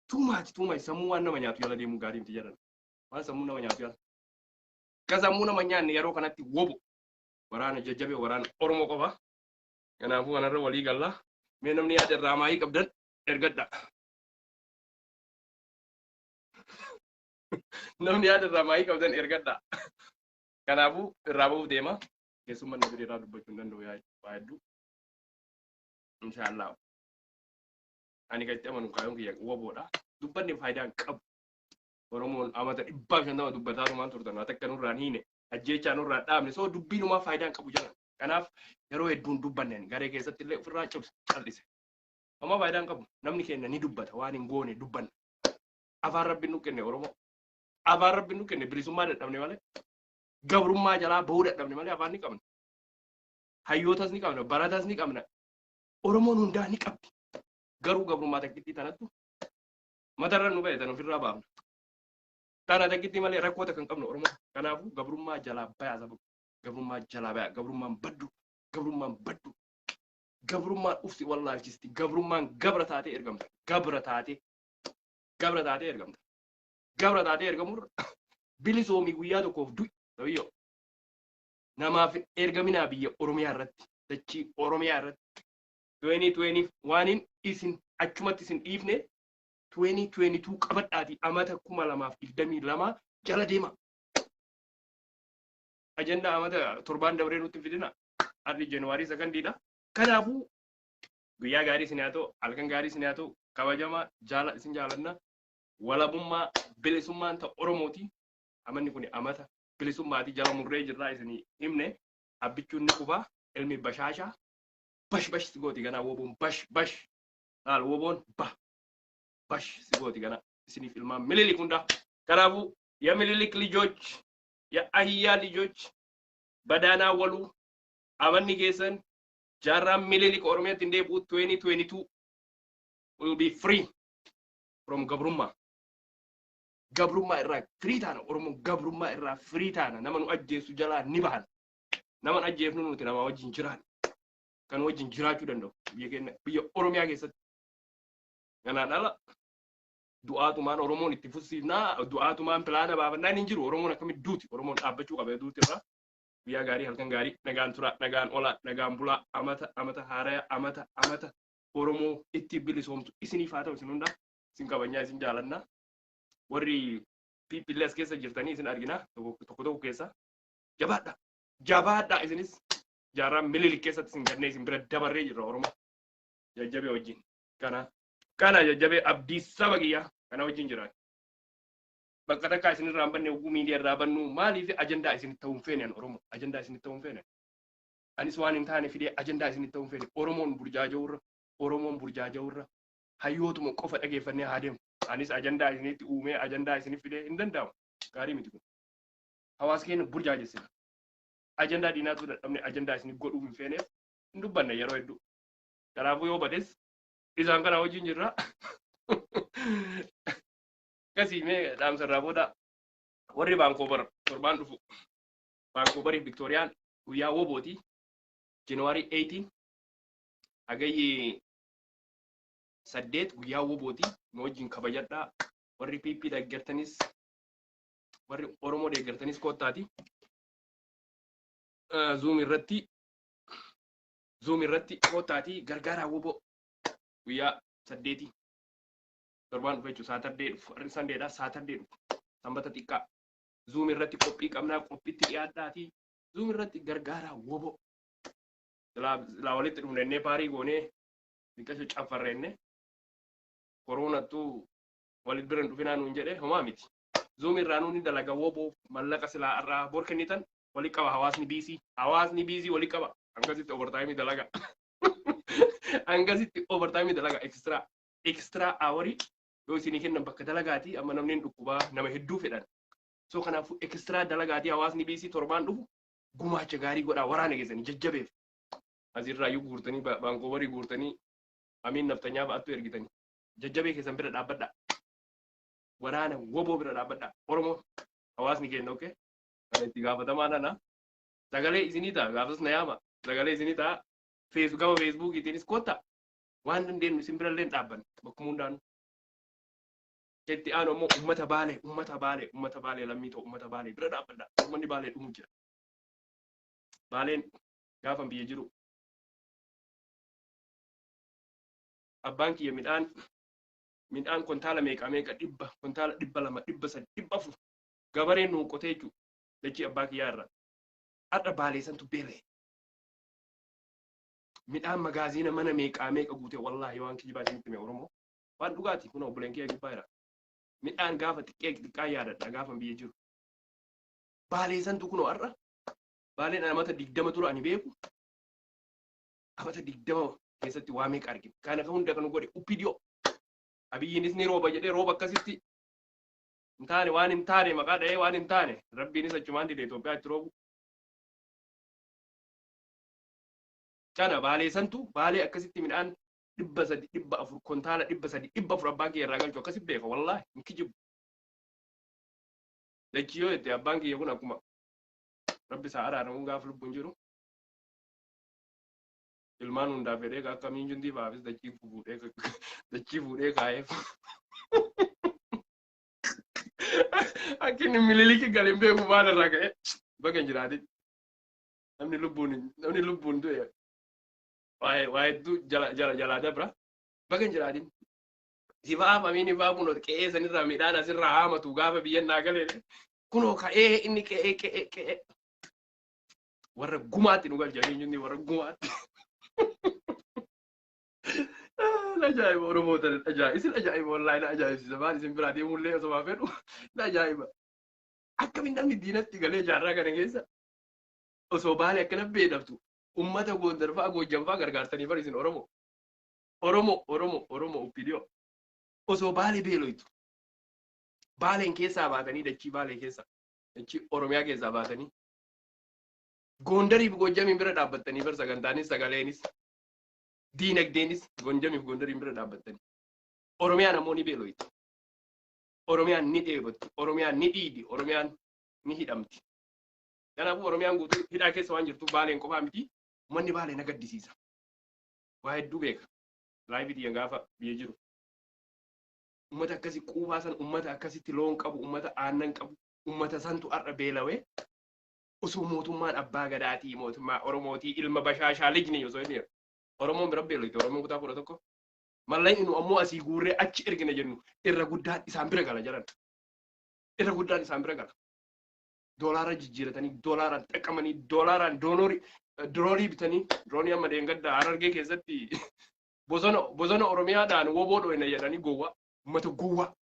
too much, too much. Sammuu waan nama nyaatu jala deemuu gaarii miti jedhan. Waan sammuu nama nyaatu jala ka sammuu nama nyaanne yeroo kanatti WBO, waraana jajjabee, waraana Oromoo qofa. Kanaafuu kanarra walii galla. Mee namni yaada irraa maayii qabdan ergadha. Namni yaada irraa maayii qabdan ergadha. Kanaafuu irraa bahuuf deema. Keessummaa namni irraa dubbachuu hin danda'u waa hedduu. Inshaallah. Ani kan itti amanu kaayyoon kiyya WBOdha. Dubbanni faayidaa hin qabu. Oromoon amata 150 dubbataa tumaan turtan, haa takka nurraan hiine, ajjeechaa nurraan dhaabne, soo dubbiinumaa faayidaa hin qabu jedhan. Kanaaf yeroo hedduun dubbanneen garee keessatti illee ofirraa cibse cal'ise. Amma faayidaa hin qabu. Namni keenya ni dubbata, waan hin goone dubbanna. Afaan Rabbiin nu kenne Oromoo. Afaan Rabbiin nu kenne, bilisummaa dadhabne malee. Gabrummaa jalaa bahuu dadhabne malee afaan ni qabna. Hayyootas ni qabna, baratas ni qabna. Oromoon hundaa ni qabdi. Garuu gabrummaa takkittii tanattu matarra nu ba'e, tan ofirraa baafna. Tana takkittii malee rakkoo takka hin qabnu Oromoo. Kanaafuu gabrummaa jalaa bayaa saba. Gabrummaa jalaa bayaa. Gabrummaan baddu. Gabrummaan baddu. Gabrummaan ufsi wallaalchisti. Gabrummaan gabra taatee ergamta. Gabra taatee. Gabra taatee ergamta. Gabra taatee ergamurra bilisoomii guyyaa tokkoof du'i. Sabiyyoo. Namaaf ergaminaa biyya Oromiyaa irratti. Dachii Oromiyaa irratti. 2020 waaniin isin achumatti isin dhiifne, 2022 qabadhaati, amata 2022 jala deema. Ajandaa amata torbaan dabree nutti hin fidina. Har'i January 2ndiidha. Kanaafuu guyyaa gaarii isin haa ta'u, halkan gaarii isin haa ta'u, kabajamaa jaala isin jaalanna. Walabummaa bilisummaan ta'u Oromooti. Amanni kun amata bilisummaati, jala murree jirraa isinii himne. Abbichuun ni kufaa, ilmi bashaashaa bash bash si gooti ganaa. WBOn bash bash laal, WBOn ba bash si gooti ganaa isiniif ilmaan Mililik hundaa. Kanaafuu የሚኒሊክ ልጆች፣ የአህያ ልጆች በዳና ወሉ amanni keessan jaarraan Mililik Oromiyaatti hin deebi'u. 2022 will be free from gabrummaa. Gabrummaa irraa free taana. Oromoon gabrummaa irraa free taana. Nama nu ajjeesu jalaa ni bahan. Nama nu ajjeefnu nuti nama wajjin jiraan. Kan wajjin jiraachuu danda'u biyya keenya, biyya Oromiyaa keessatti. Kanaan ala du'aatumaan Oromoon itti fussiifnaa, du'aatumaan pilaana baafannaan hin jiru. Oromoon akkamitti duuti? Oromoon dhaabbachuu qaba duuti irraa. Guyyaa gaarii, halkan gaarii, nagaan tura, nagaan olaa, nagaan bulaa. Amata haaraya, amata Oromoo itti bilisoomtu isiniif haa ta'u. Isin hundaa isin kabajnaa, isin jaalannaa. Warri PPL as keessa jirtanii isin argina tokko tokko tokko keessa. Jabaadha, jabaadha. Isinis jaarraa Mililik keessatti isin gannee isin bira dabarree jirra. Oromoo jajjabee wajjin kana jajjabee abdii saba kiyyaa kana wajjin jira. Bakka takkaa isin irraa hin banne. Oguu miidiyaa irraa bannu maaliif ajandaa isin ta'uu hin feene? Oromoo ajandaa isin ta'uu hin feene. Anis waan hin taane fidee ajandaa isin ta'uu hin feene. Oromoon burjaaja'urra, Oromoon burjaaja'urra hayyootuma qofa dhageeffannee haa deemu. Anis ajandaa isinitti uumee ajandaa isinif fidee hin danda'amu. Gaarii miti kun. Hawaasa keenya burjaajessina. Ajandaa diinaatu dadhabne, ajandaa isinif godhuu hin feeneef hin dubbanne yeroo hedduu. Kanaafuu yoo bades isaan kana wajjin jirra. Akkasii mee dhaamsa irraa booda warri Vancouver torbaan dhufu Vancouverii Victoriyaan guyyaa WBOti. January 18, Hagayyi 8, guyyaa WBOti. Nu wajjin kabajadhaa. Warri PP deeggartanis, warri Oromoo deeggartanis koottaati. Zoom irratti koottaati gargaaraa WBO guyyaa 8 torbaan dhufu jechuudha. Saturday dhufu, har'i Sundaydha, Saturday dhufu, sanbata xiqqaa. Zoom irratti qophii qabnaa, qophiitti dhiyaadhaati. Zoom irratti gargaaraa WBO. Silaa walitti dhufne innee party goonee xiqqasho caffarreenne. Koroonattuu walit bira hin dhufinaa nuun jedhe homaa miti. Zoom irraa nuun ni dalaga woboo mallaqa silaa irraa bor kennitan wali qaba hawaasni biisii. Hawaasni biisii wali qaba. Hangasitti overtime dalaga. Hangasitti overtime dalaga extra extra hourii yoo isinii kennan bakka dalagaati amma namni hin dhukkubaa nama hedduu fedhan. So kanaafuu extra dalagaatii hawaasni biisii torbaan dhufu gumaacha gaarii godhaa waraana keessanii jajjabeef. Asirraa iyyuu guurtanii Baankoobarii guurtanii amiin naftanyaa fa'aattu ergitanii. Jajjabee keessan bira dhaabbadhaa. Waraana woboo bira dhaabbadhaa. Oromoo hawaasni keenya okay. Kana itti gaafatamaa nana. Sagalee isinii ta'a gaafas na yaama. Sagalee isinii ta'a. Gama Feesbuukiitiinis kottaa. Waan dandeenyu isin bira illee dhaabbanna. Bakkuma hundaanuu. Itti aanu ammoo uummata Baalee, uummata Baalee, uummata Baalee lammii ta'u uummata Baalee bira dhaabbadhaa. Uummanni Baalee dhumu jira. Baaleen gaafa biyya jiru abbaan kiyya midhaan kontaala meeqa meeqa 100 kontaala 200 300 400 gabareen nuu qotee jechuudha dachii abbaa kiyyaa irraa. Har'a Baalee santu beela'e. Midhaan magaaziina mana meeqaa meeqa guute wallaahi waan kijibaa isinitti hime Oromoo. Waan dhugaati kun obboleen kiyya gubbaa jira. Midhaan gaafa xiqqee xiqqaa yaadadha gaafa biyya jiru. Baalee santu kunoo har'a Baaleen amata 20 dura ani beeku amata 20 keessatti waa meeqa argine. Kana hunda kan godhe OPDO. Abiyyiinis ni rooba jedhee rooba akkasitti hin taane waan hin taane maqaa dha'ee waan hin taane rabbiinis achumaan dide Itoophiyaa itti roobu. Kana Baalee santu Baalee akkasitti midhaan 300 400 kontaala 300 400 abbaan kiyya irraa galchu akkasitti beeka wallaahi hin kijibu. Dachii yoo jette abbaan kiyya kun akkuma rabbi isaa araaramuun gaafa lubbuun jiru ilmaan hundaaf jedhee akka miinjundii fa'aafis dachii fuudhee kaa'eef. Akka inni Mililiki galee hin beeku maal irraa ka'e baga hin jiraatin. Namni lubbuun du'e waa hedduu jala jala jalaa dabra baga hin jiraatin. Si fa'aaf amiin fa'aa kunoo qe'ee sanirraa midhaan asirraa haamatu gaafa biyyan naa galee kunoo ka'ee inni qe'ee qe'ee qe'ee warra gumaatti nu galcha miinjundii warra gumaatti. Ajaa'iba Oromoo tana ajaa'iba isin ajaa'iba wallaahi na ajaa'ibsiisa maal isin biraa deemullee osoo fedhu na ajaa'iba. Akkamiin namni diinatti galee jaarraa kana keessa osoo Baalee akkana beelaftu ummata Gondar fa'a Goojjam fa'a gargaartanii bar isin Oromoo. Oromoo Oromoo Oromoo OPDO osoo Baalee beeloytu. Baaleen keessaa baatanii dachii Baalee keessa dachii Oromiyaa keessaa baatanii Gondarii fi Goojjamiin bira dhaabbattanii bar sagantaanis sagaleenis diinagdeenis Goojjamii fi Gondariin bira dhaabbattanii. Oromiyaan ammoo ni beeloyti. Oromiyaan ni dheebotti. Oromiyaan ni dhiidi. Oromiyaan ni hidhamti. Kanaafuu Oromiyaan guutuu hidhaa keessa waan jirtuuf Baaleen qofaa miti. Uummanni Baalee na gaddisiisa. Waa hedduu beeka. Live xiyyan gaafa biyya jiru. Uummata akkasii quufaa san uummata akkasitti loon qabu, uummata aannan qabu, uummata santu har'a beelawee osoo mootummaan abbaa gadaatii mootummaa Oromootii ilma bashaashaa lijni osoo inni Oromoon bira beeloyti Oromoon kutaa 11. Mallaqni nu ammoo asii guurree achi ergina jennu irra guddaan isaan bira gala jedhan. Irra guddaan isaan bira gala. Doolaara jijjiiratanii doolaaraan xaqqamanii doolaaraan doonorii diroonii bitanii diroonii amma deengadda Harargee keessatti bosona Oromiyaadhaan woboo dhoyna jedhanii gowwaa uummata gowwaa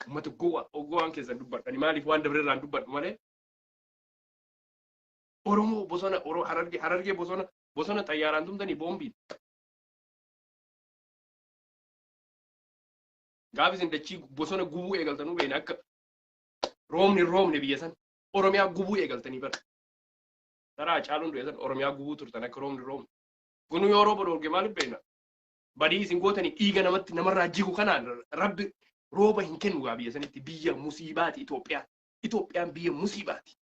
uummata gowwaa ogowwaan keessan dubbadhani maaliif waan dabre irraan dubbadhu malee Oromoo bosona Harargee bosona xayyaaraan tumtanii boombiin. Gaafa isin dachii bosona gubuu eegaltanuu beekna akka roobni roobne biyya san Oromiyaa gubuu eegaltanii bara. Taraa caaluun du'e san Oromiyaa gubuu turtan akka roobni roobne. Kunuu yoo rooba dhoorge maaliif beekna? Badii isin gootanii dhiiga namatti namarraa jigu kanaan rabbi rooba hin kennu gaa biyya sanitti biyya musiibaati Itoophiyaan. Itoophiyaan biyya musiibaati.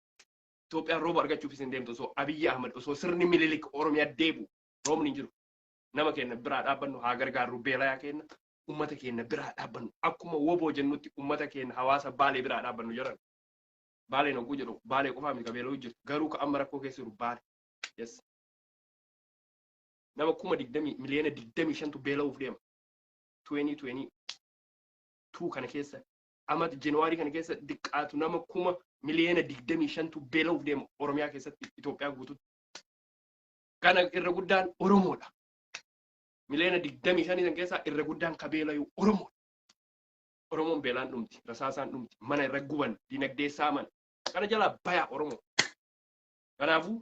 Itoophiyaan rooba argachuuf isin deemtu osoo Abiyyi Ahmad osoo sirni Mililik Oromiyaa deebu roobni hin jiru. Nama keenya biraa dhaabbannu haa gargaarru beelayaa keenya ummata keenya biraa dhaabbannu akkuma woboo jennutti ummata keenya hawaasa Baalee biraa dhaabbannu jedhan. Baaleen hogguu jedhu Baalee qofaa miti qabeeloo jirtu garuu ka amma rakkoo keessa jiru Baale. Yes. Nama 20,000 miliyoona 25tu beela'uuf deema. 2022 kana keessa amma January kana keessa diqqaatu nama miliyoona 25tu beela'uuf deema Oromiyaa keessatti Itoophiyaa guututti. Kana irra guddaan Oromoodha. Miliyoona 25 san keessaa irra guddaan ka beelayu Oromoodha. Oromoon beelaan dhumti, rasaasaan dhumti, mana irra guban, dinagdee saaman. Kana jalaa bayaa Oromoo. Kanaafuu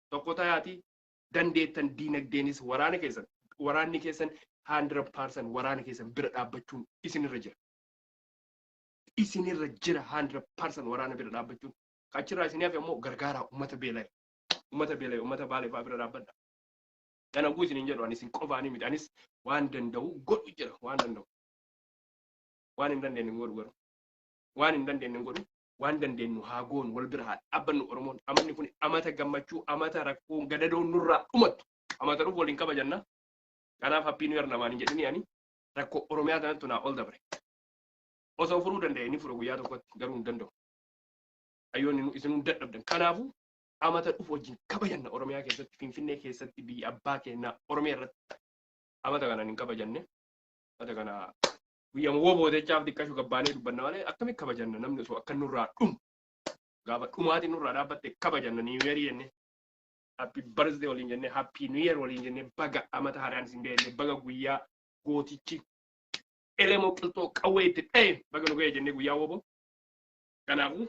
tokko tayaatii dandeettan diinagdeenis waraana keessan, waraanni keessan 100% waraana keessan bira dhaabbachuun isinirra jira. Isinirra jira 100% waraana bira dhaabbachuun. Achirraa isin hafe immoo gargaaraa uummata beela'e. Uummata beela'e, uummata Baalee fa'aa bira dhaabbadha. Kana guu isin hin jedhu, ani isin qofaanii miti. Anis waan danda'u godhu jira, waan danda'u. Waan hin dandeenye hin godhu garuu. Waan hin dandeenye hin godhu. Waan dandeenyu haa goonu, wal bira haa dhaabbannu Oromoon. Amanni kun amata gammachuu, amata rakkoo gadadoon nurraa dhumattu. Amata dhufu waliin kabajanna. Kanaaf happy new year namaan hin jedhini, ani rakkoo Oromiyaa tanattu naa ol dabre. Osoo furuu danda'e ni fura guyyaa tokkotti, garuu hin danda'u. Ayyoonni isin hin dadhabdan. Kanaafuu amata dhufu wajjin kabajanna Oromiyaa keessatti, Finfinnee keessatti, biyya abbaa keenyaa Oromiyaa irratti. Amata kana hin kabajanne. Amata kana guyyaa woboo jechaaf xiqqashu gabbaanee dubbanna malee akkamitti kabajanna namni osoo akka nurraa dhumu? Gaafa dhumaatiin nurraa dhaabbatte kabajanna new year jennee. Happy birthday waliin jennee, happy new year waliin jennee, baga amata haaraan isin ga'e jennee, baga guyyaa gootichi Elemoo Qilxoo qawwee itti dha'e baga nu ga'e jennee, guyyaa woboo. Kanaafuu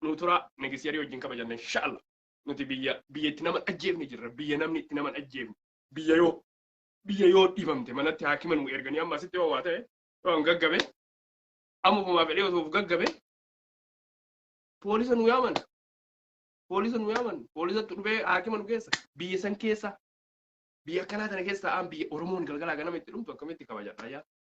nu turaa, next year wajjin kabajanna inshallah. Nuti biyya itti nama ajjeefne jirra, biyya namni itti nama ajjeefne, biyya yoo dhibamte manatti haakima nu erganii. Amma asitti yoo waa ta'e, yoo an gaggabe, ammumaa fedhee osoo of gaggabe, poolisa nu yaaman, poolisa nu yaaman, poolisatti dhufee haakima nu keessa. Biyya san keessa, biyya akkanaa tana keessa ta'an, biyya Oromoon galgalaa ganama itti dhumtu akkamitti kabajadha yaa?